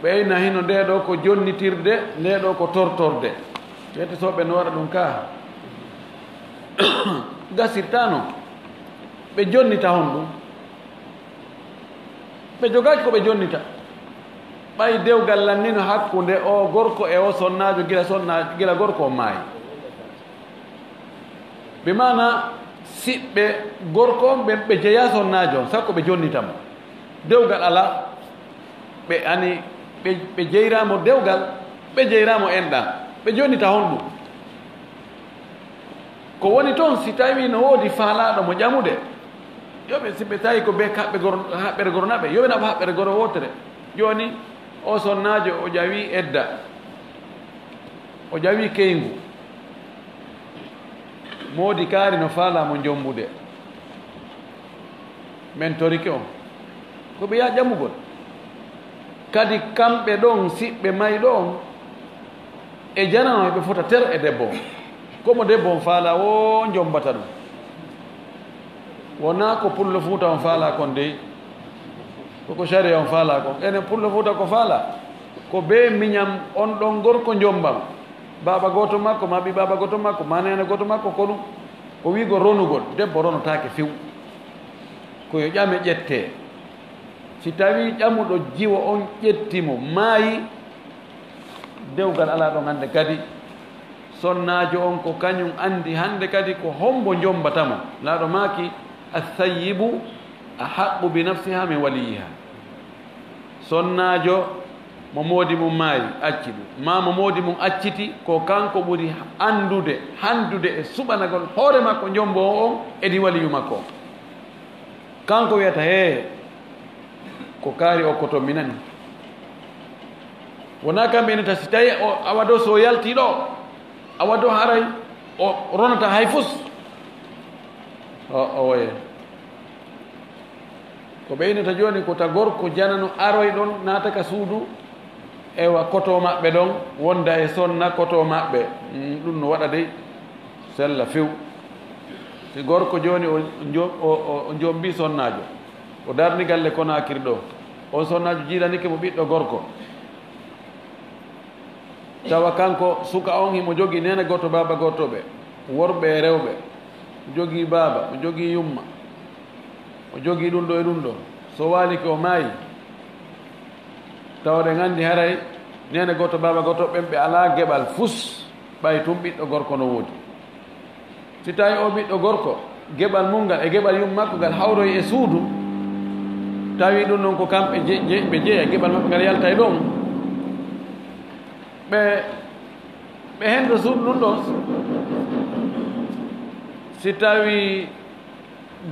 Ɓe inna hino ndee ɗoo ko jonnitirde, ndee ɗoo ko tortorde. Ɓe ete so ɓe no waɗa ɗum kaa. Gasirtaano. Ɓe jonnita honɗum? Ɓe jogaaki ko ɓe jonnita. Ɓay dewgal lannino hakkunde o gorko e o sonnaajo gila sonna-, gila gorko on maayi. Bi maana siɓɓe gorko on ɓen ɓe jeyaa sonnaajo on, sakko ɓe jonnita mo. Dewgal alaa, ɓe ani, ɓe, ɓe jeyraa mo dewgal, ɓe jeyraa mo enɗan. Ɓe jonnita honɗum? Ko woni toon, si tawii no woodi faalaaɗo mo ƴamude, yo ɓe, si ɓe tawi ko bee kaɓɓe goro, haɓɓere goro naɓe, yo ɓe naɓo haɓɓere goro wootere. Jooni, o sonnaajo o ƴawi edda, o ƴawi keyngu, moodi kaari no faalaa mo jommbude. Men torike on. Ko ɓe yaa ƴamugol. Kadi kamɓe ɗon siɓɓe mayɗo on e janano ɓe fota ter e debbo on. Ko mo debbo on faalaa wo jommbata ɗum. Wonaa ko pullo Fuuta on faalaa kon dey. Ko ko sariya on faalaa kon. Enen pullo Fuuta ko faalaa. Ko bee miñam on ɗon gorko jommbam. Baaba gooto makko, maa ɓii baaba gooto makko, maa neene gooto makko, ko ɗum. Ko wi'ugol ronugol, debbo ronotaake few. Ko yo ƴame ƴettee. Si tawii ƴamuɗo jiwo on ƴetti mo, maayi, dewgal alaa ɗon hannde kadi. Sonnaajo on ko kañum anndi hannde kadi ko hombo jommbata mo. Laaɗo maaki, "Assayyibu ahaqqu bi nafsiha min waliyiha." Sonnaajo mo moodi mum maayi, acci ɗum, maa mo moodi mum acciti, ko kanko ɓuri anndude, hanndude e suɓanagol hoore makko jommboowo on, edi waliyu makko on. Kanko wiyata, "Hee, ko kaari o koto mi nani." Wonaa kamɓe inata, si tawi o, awa ɗo so yalti ɗo, awa ɗo haray o ronata hay fus. O, o woye. Ko ɓe innata jooni ko ta gorko janano aroy ɗon naata ka suudu, ewa koto maɓɓe ɗon, wonda e sonna koto maɓɓe. Mm, ɗum no waɗa dey sella few. Si gorko jooni o jo-, o, o, o jombii sonnaajo, o darni galle Konaakiri ɗo, on sonnaajo jiilanike mo ɓiɗɗo gorko. Tawa kanko suka on himo jogii neene gooto, baaba gooto ɓe, worɓe e rewɓe. O jogii baaba, o jogii yumma, o jogii ɗum ɗo e ɗum ɗo. So waalike o maayi, tawa ɗen anndi haray neene gooto, baaba gooto ɓen ɓe alaa geɓal fus, ɓay tun ɓiɗɗo gorko no woodi. Si tawi o ɓiɗɗo gorko, geɓal mum ngal e geɓal yumma makko ngal hawroyi e suudu, tawi ɗum noon ko kamɓe je-, je-, ɓe jeya, geɓal maɓɓe ngal yalta e ɗon. Ɓe, ɓe hendo suudu ɗum ɗon. Si tawi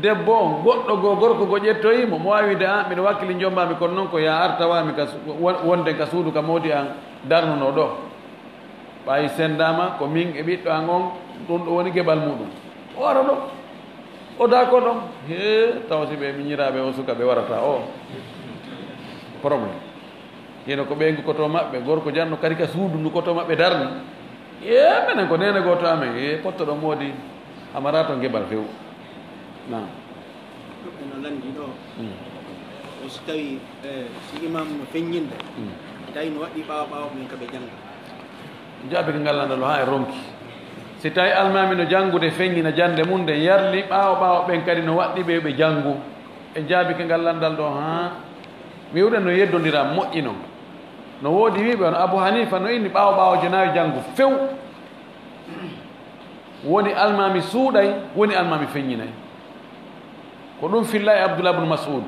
debbo on, goɗɗo goo, gorko goo ƴettoyi mo, mo waawi wiide, "Ah, miɗo wakkili jombaami, kono noon ko yaa ar tawaami ka su-, won-, wonden ka suudu ka moodi an darnunoo ɗo." Ɓay sendaama ko min e ɓiɗɗo an on, ɗum ɗo woni geɓal muɗum. O ara ɗo, o daako ɗon. He, taw si ɓe miñiraaɓe o suka ɓe warata o. Problème. Hino ko ɓeyngu koto maɓɓe, gorko janno kadi ka suudu ndu koto maɓɓe darni. Ye, menen ko neene gooto amen. Ye, potto ɗon moodi, a mara ton geɓal few. Naam. Ɗum no lanndi ɗo. Mm. O si tawi, eh, si imam no feññinde, Mm. tawi no waɗɗi ɓaawo ɓaawo ɓen ka ɓe jannga. Jaabike ngal lanndal ɗo haa e ronki. Si tawi almaami no janngude feññina jannde mum nden, yarli ɓaawo ɓaawo ɓen kadi no waɗɗi ɓe ɓe janngu. En jaabike ngal lanndal ɗo haa. Wi'ude no yeddondira moƴƴi non. No woodi wi'ɓe on Abu Hanifa no inni ɓaawo ɓaawo jonaawi janngu few. Woni almaami suuɗay, woni almaami feññinay. Ko ɗum filla e Abdullah ibn Mas'ud,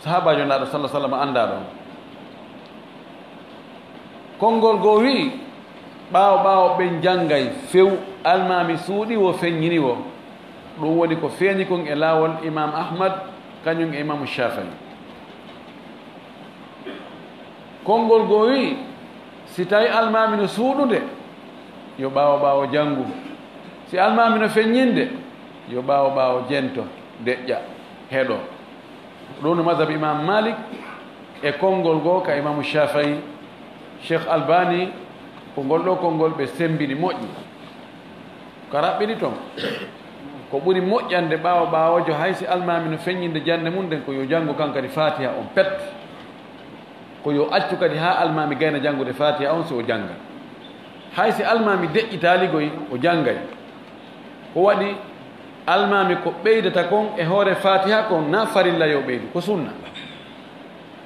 sahaabaajo Nulaaɗo sallallahu alaihi wasallam anndaaɗo on. Konngol goo wi'i, ɓaawo ɓaawo ɓen janngay few, almaami suuɗi wo feññini wo. Ɗum woni ko feeñi kon e laawol Imaam Ahmad, kañum e Imaamu Shaafi'i. Konngol goo wi'i, si tawi almaami no suuɗude, yo ɓaawo ɓaawo janngu. Si almaami no feññinde, yo ɓaawo ɓaawo jento, deƴƴa, heɗo. Ɗum no mazhab Imam Malik e konngol goo ka Imaamu Shaafi'i, Cheikh Albani, ko ngol ɗo konngol ɓe semmbini moƴƴi. Ka raɓɓiɗi ton, ko ɓuri moƴƴande ɓaawo ɓaawojo, hay si almaami no feññinde jannde mum nden, ko yo janngu kan kadi Faatiha on pet. Ko yo accu kadi haa almaami gayna janngude Faatiha on, si o jannga. Hay si almaami deƴƴitaali goy, o janngay. Ko waɗi almaami ko ɓeydata kon e hoore Faatiha kon, na farilla yo ɓeydu, ko sunna.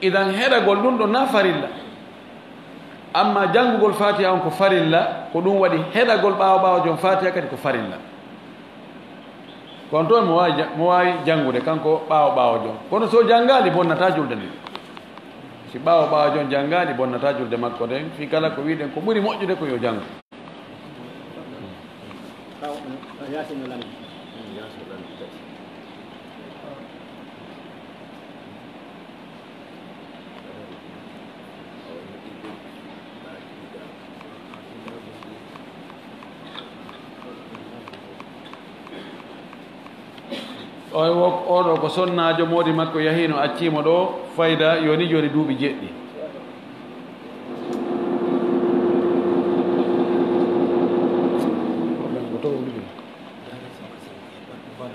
Idan heɗagol ɗum ɗo na farilla. Amma janngugol Faatiha on ko farilla, ko ɗum waɗi heɗagol ɓaawo ɓaawojo on Faatiha kadi ko farilla. Kono toon mo waawi ja-, mo waawi janngude kanko ɓaawo ɓaawojo on. Kono so janngaali bonnataa julde nden. Si ɓaawo ɓaawojo on janngaali bonnataa julde makko nden, fii kala ko wi'uɗen ko ɓuri moƴƴude ko yo janngu. Oy wo-, oɗo ko sonnaajo, moodi makko yahiino, acciimo ɗo, fayda yoni joni duuɓi jeɗɗi.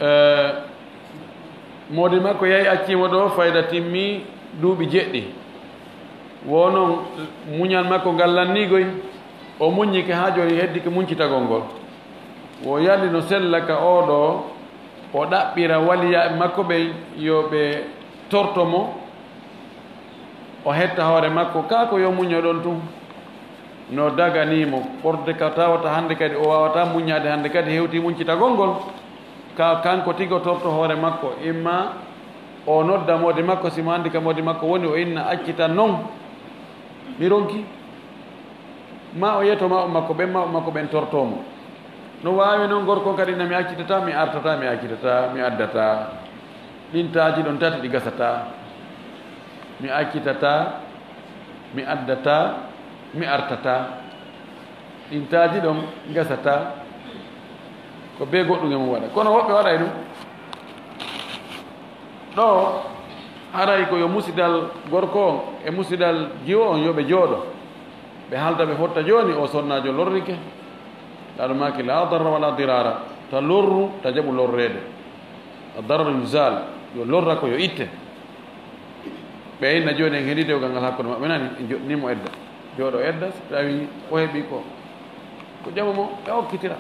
Eh, moodi makko yahi acciimo ɗo, fayda timmi duuɓi jeɗɗi. Wo non muñal makko ngal lanniigoy, o muññike haa jooni heddike muñcitagol ngol. Wo yalli no sella ka oɗo, o ɗaɓɓira waliyaaɓe makko ɓen yo ɓe torto mo, o hetta hoore makko, kaa ko yo muño ɗon tun. No daganii mo ɓorde ka tawata hannde kadi o waawataa muññaade, hannde kadi hewtii muñcitagol ngol. Ka, kanko tigi o torto hoore makko, imma o nodda moodi makko, si mo anndi ka moodi makko woni, o inna accitan non, mi ronki. Ma o yeto mawɓe makko ɓen, mawɓe makko ɓen tortoo mo. No waawi non gorko on kadi inna mi accitataa, mi artataa, mi accitataa, mi addataa. Ɗin taaji ɗon tati ɗi gasataa. Mi accitataa, mi addataa, mi artataa. Ɗin taaji ɗon gasataa. Ko bee goɗɗum e mum waɗa. Kono woɓɓe waɗay ɗum. Ɗo, haray ko yo musidal gorko on e musidal jiwo on yo ɓe jooɗo. Ɓe haalda ɓe fotta jooni, o sonnaajo lorrike. Laaɗo maaki, "Laa darra walaa diraara." Ta lorru, ta jaɓu lorreede. A darra yuzal, yo lorra ko yo itte. Ɓe inna jooni en heɗii dewgal ngal hakkunde maɓɓe, nani? En joɗɗinii mo edda. Jooɗo edda, si tawi o heɓii ko, ko jaɓu mo, ɓe okkitira.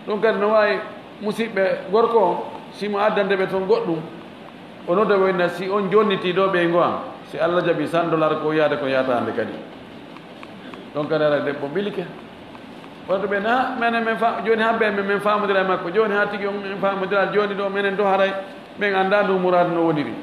Ɗum kadi no waawi musiɓɓe gorko on, si mo addande ɓe toon goɗɗum, o nodda ɓe o inna, si on jonnitii ɗo ɓey ngo am, si Allah jaɓi cent dollars ko yaade ko yaata hannde kadi. Ɗon kadi ara debbo bilike. Wonto ɓe na, menen men fa-, jooni haa ɓe men, men faamodira e makko. Jooni haa tigi on men faamodira, jooni ɗo menen to haray men anndaa ndu muraadu no woniri.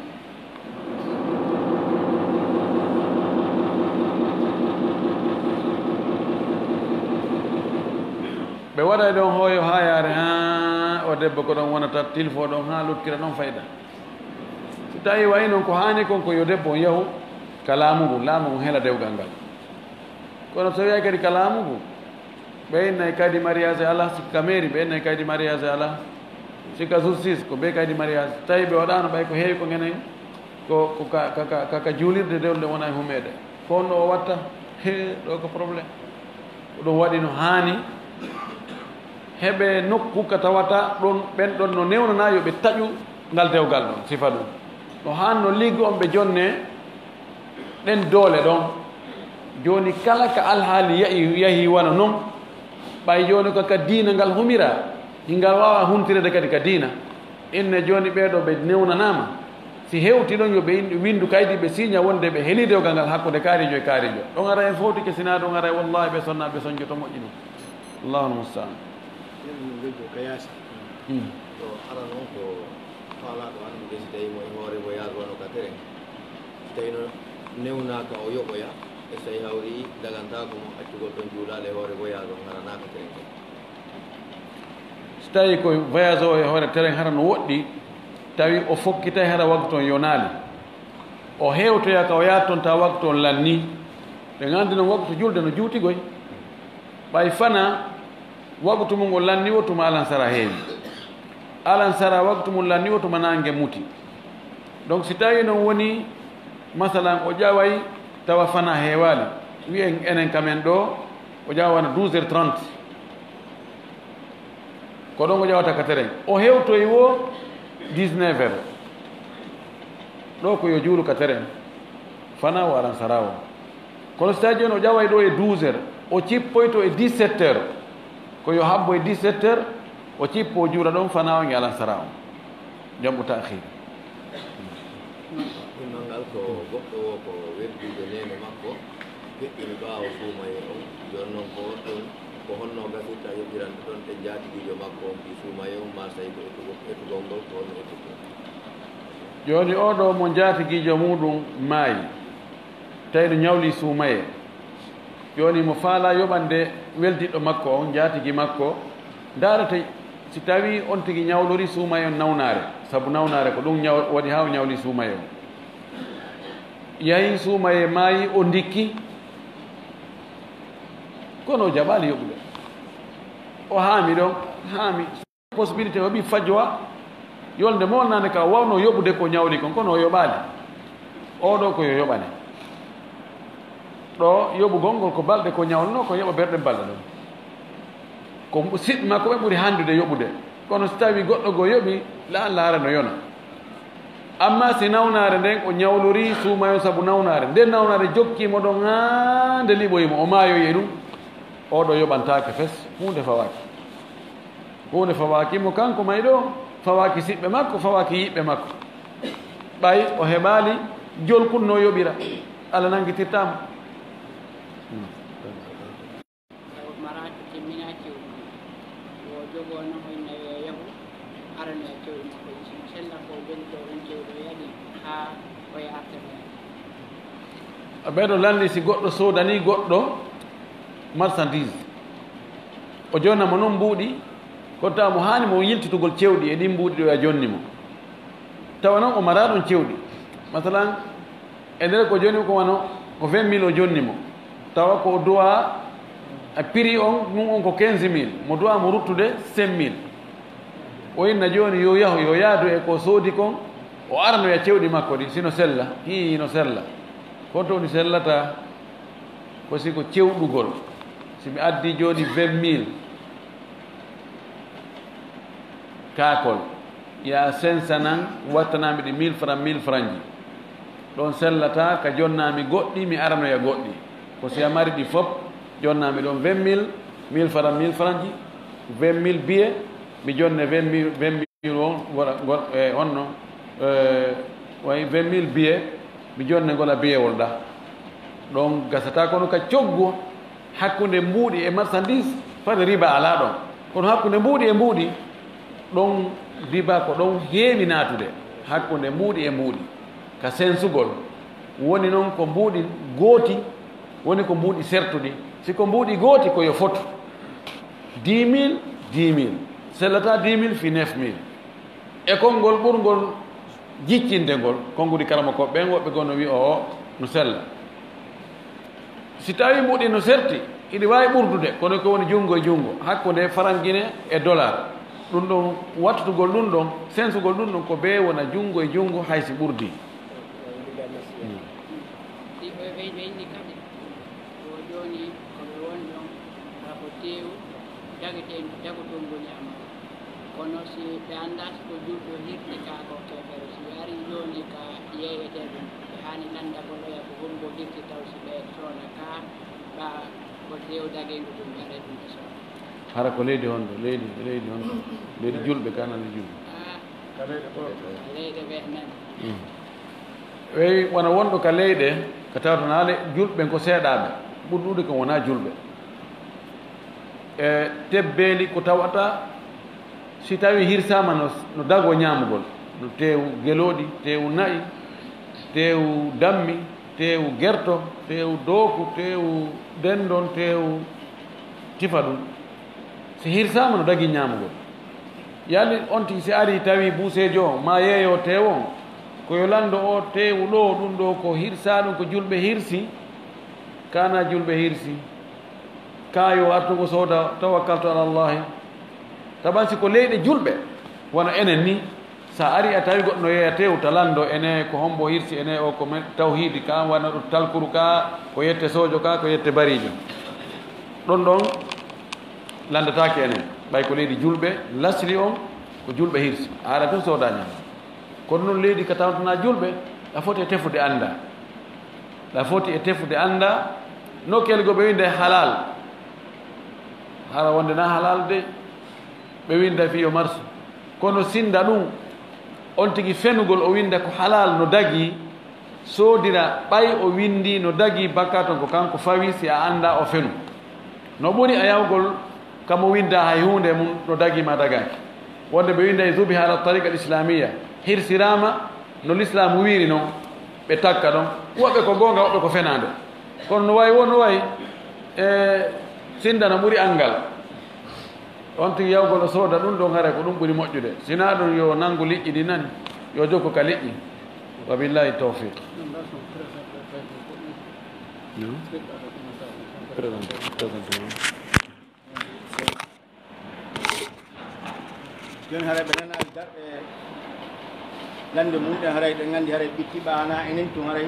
Ɓe waɗay ɗon hooyo haa yaare, haa o debbo ko ɗon wonata tilfo ɗon, haa luttira ɗon fayda. Si tawi wayi non ko haani kon ko yo debbo on yahu ka laamu ngun, laamu ngun hela dewgal ngal. Kono so tawi kadi ka laamu ngun, Ɓe innay kadi mariage ala, si ka mairie, ɓe innay kadi mariage ala. Si ka justice, ko ɓe kadi mariage. Tawi ɓe waɗaano ɓay ko heewi ko ngenen, ko, ko ka, ka, ka, ka, ka juulirde dewle wona e humeede. Ko honno o watta? He, ɗo ko problème. Ko ɗum waɗi no haani. Heɓe nokku ka tawata ɗon, ɓen ɗon no newnana yo ɓe taƴu ngal dewgal ɗon, sifa ɗum. No haani no ligue on ɓe jonne ɗen doole ɗon. Jooni kala ka alhaali yahi, yahi wano non, ɓay jooni ko ka diina ngal humira, hingal waawa huntirede kadi ka diina. Inne jooni ɓee ɗoo ɓe newnanaama. Si hewti ɗon yo ɓe in-, winndu kaydi ɓe siiña wonde ɓe helii dewgal ngal hakkunde kaarijo e kaarijo. Ɗon ara en fowtike, sinaa ɗon ara e wallaahi ɓe sonna, ɓe soñjoto moƴƴi ɗum. Allahul musta'an. Ɗum min ngejjo ka yaasi. Hmm. Ko ara noon ko faalaaɗo anndude si tawii mo e hoore voyage wano ka terrain. Si tawii no newnaaka o yoɓoya, e so tawii hawri dagantaako mo accugol ɗon juulaale e hoore voyage on haranaaka terrain kadi. Si tawii ko voyage o e hoore terrain hara no woɗɗi, tawi o fokkitay hara waktu on yonaali. O hewtoya ka o yaha toon tawa waktu on lannii. Ɓe nganndi noon waktu julde no juuti goy. Ɓay fana waktu mum o lannii o tuma alansara heewi. Alansara waktu mum lannii o tuma naange muti. Donc si tawii noon woni, masalan, o ƴaway tawa fana heewaali. Wi'en enen ka men ɗoo, o ƴawa wona douze heures trente. Ko ɗon o ƴawata ka terrain. O hewtoy wo dix-neuf heures. Ɗo ko yo juulu ka terrain. Fana o alansara o. Kono si tawii jooni o ƴaway ɗo e douze heures, o cippoyto e dix-sept heures. Ko yo habbo e dix-sept heures, o cippo o juula ɗon fana on e alansara on. Jam'u ta'khir. Ɗimmal ngal ko goɗɗo o ko weldiiɗo neene makko, feƴƴini ɓaawo suumayee on. Jooni noon ko ɗum, ko honno gasirta yoɓirande ɗon e njaatigiijo makko on fii suumayee on, maa tawi ko etugol, etugol ngol, ko honno etugol? Jooni oo ɗoo mo njaatigiijo muuɗum maayi, tawi no ñawli suumayee. Jooni mo faalaa yoɓande weldiiɗo makko on, njaatigi makko, ndaarete si tawii on tigi ñawlori suumayee on nawnaare, sabu nawnaare ko ɗum ñaw-, waɗi haa o ñawli suumayee on. Yahi suumayee maayi, o ndikki, kono o jaɓaali yoɓude. O haami ɗon, haami. Possibilité o ɓi fajwa, yolnde mo wonnaande ka o waawno yoɓude ko ñawli kon, kono o yoɓaali. Oo ɗoo ko yo yoɓane. Ɗoo yoɓugol ngol ko balɗe ko ñawluno, ko yoɓa ɓerɗe balɗe ɗon. Ko siɓɓe makko ɓe ɓuri handude yoɓude. Kono si tawii goɗɗo goo yoɓi, la laara no yona. Amma si nawnaare nden o ñawlorii suumayee on sabu nawnaare, nden nawnaare jokkii mo ɗon haa nde liɓoyi mo, o maayoyi e ɗum, oo ɗoo yoɓantaake fes, huunde fawaaki. Huunde fawaaki mo kanko may ɗoo, fawaaki siɓɓe makko, fawaaki yiɓɓe makko. Ɓay o heɓaali jolkun no yoɓira, Alla nanngitirtaa mo. Taw maraaki timminaa cewɗi mum. Wo jogoo non o inna yo yahu aranoya cewɗi makko ɗi, si mo sella ko o jogi ɗo ɗon cewɗi o yaɗi haa o yaha artanoya. Ɓeɗo lanndi si goɗɗo soodanii goɗɗo marchandise, o jonna mo non mbuuɗi, kono tawa mo haani mo yiltitugol cewɗi e ɗin mbuuɗi ɗo a jonni mo. Tawa non o maraa ɗon cewɗi. Masalan, e nder ko jonni ko wano ko vingt mille o jonni mo. Tawa ko o duwa a prix on, ɗum on ko quinze mille. Mo duwa mo ruttude cinq mille. O inna jooni yo yahu, yo yaadu e ko soodi kon, o aranoya cewɗi makko ɗin, sino sella, hii hino sella. Kono to woni sellata, ko si ko cewɗugol. Si mi addi jooni vingt mille, kaakol, ya sensanan, wattanami ɗi mille francs, mille francs ji. Ɗon sellata ka jonnami goɗɗi, mi aranoya goɗɗi. Ko si a mari ɗi fop, jonnami ɗon vingt mille, mille francs, mille francs ji, vingt mille billets, mi jonne vingt mille, vingt mille on, ngol, ngol, e, honno, e, way vingt mille billets, mi jonne ngol a billetswol ɗa. Ɗon gasata kono ka coggu hakkunde mbuuɗi e marchandise, fade riba alaa ɗon. Kono hakkunde mbuuɗi e mbuuɗi, ɗon riba ko ɗon heewi naatude. Hakkunde mbuuɗi e mbuuɗi, ka sensugol, woni non ko mbuuɗi gooti, woni ko mbuuɗi sertuɗi. Si ko mbuuɗi gooti, ko yo fotu. Dix mille, dix mille. Sellata dix mille fii neuf mille. E konngol ɓurngol jiccinde ngol, konnguɗi karamokooɓe ɓen, woɓɓe goo no wi'o o no sella. Si tawii mbuuɗi no serti, Iɗi waawi ɓurdude, kono ko woni junngo e junngo, hakkunde farangine e dollar. Ɗum ɗon, wattugol ɗum ɗon, sensugol ɗum ɗon, ko bee wona junngo e junngo, hay si ɓurdii. Ɗi ɓe ɓeydi kadi, ko jooni ko ɓe woni ɗon, kaa ko teewu, dageteendu, dagoteendu ñaama. Kono si ɓe anndaa si ko julɓe hirti kaa ko keefeero, si ɓe arii jooni ka yeeyetee ɓe, ɓe haani lanndagol oya ko hombo hirti taw si ɓe soona kaa, ɓa ko teewu dageendu ɗum, ɓe aray ɗum ɓe soona. Hara ko leydi honɗo? Leydi, leydi honɗo? Leydi julɓe kaa, nana julɓe? Ah, ka leyɗe ɓe nani. Mm. Eyi, wona wonɗo ka leyɗe, ka tawata naa le-, julɓe ɓen ko seeɗaaɓe, ɓuri ɗuuɗude kon wonaa julɓe. E tebbeeli ko tawata, si tawii hirsaama no, no dagoo ñaamugol, no teewu gelooɗi, teewu na'i, teewu dammi, teewu gerto, teewu dooku, teewu denndon, teewu tifa ɗum. Si hirsaama no dagii ñaamugol. Yalli on tigi si arii tawi buuseejo o maa yeeyoo teewu on, ko yo lanndo o teewu ɗoo, ɗum ɗoo ko hirsaa ɗum ko julɓe hirsi, kaa naa julɓe hirsi, kaa yo artu o sooda, tawakkaltu ala Allaahi. Taban si ko leyɗe julɓe, wano enen ni, sa arii a tawi goɗɗo no yeeya teewu, ta lanndo ene ko hombo hirsi ene o ko men tawhiidi kaa, wano ɗum talkuru kaa, ko yette soojo kaa, ko yette bariijo. Ɗon ɗon lanndataake enen, ɓay ko leydi julɓe, lasri on ko julɓe hirsi, a ara tun sooda ñaama. Kono non leydi ka tawntanaa julɓe, ɗa foti e tefude anndaa. Ɗa foti e tefude anndaa, nokkeeli goo ɓe winnda e halal. Hara wonde naa halal de, ɓe winnda fii yo marsu. Kono sinnda ɗum, on tigi fenugol o winnda ko halal no dagii, soodira ɓay o winndii no dagii bakkaat on ko kanko fawi si a anndaa o fenu. No ɓuri a yahugol ka mo winndaa hay huunde e mum no dagii maa dagaaki. Wonde ɓe winnda e zubiha ala tariqa al islamiya, hirsiraama no lislaamu wiiri non, ɓe takka ɗon. Woɓɓe ko goonga, woɓɓe ko fenaande. Kono no wayi woo no wayi, e sinnda no ɓuri anngal. On tigi yahugol o sooda ɗum ɗon, haray ko ɗum ɓuri moƴƴude. Si naa ɗum, yo nanngu liƴƴi ɗi nani, yo jokku ka liƴƴi. Wa billahi tawfiq. No? Présente, présente. Jooni haray ɓe nana darɗe lannde mum ɗen, haray ɗen nganndi haray ɓitti ɓaana enen tun haray.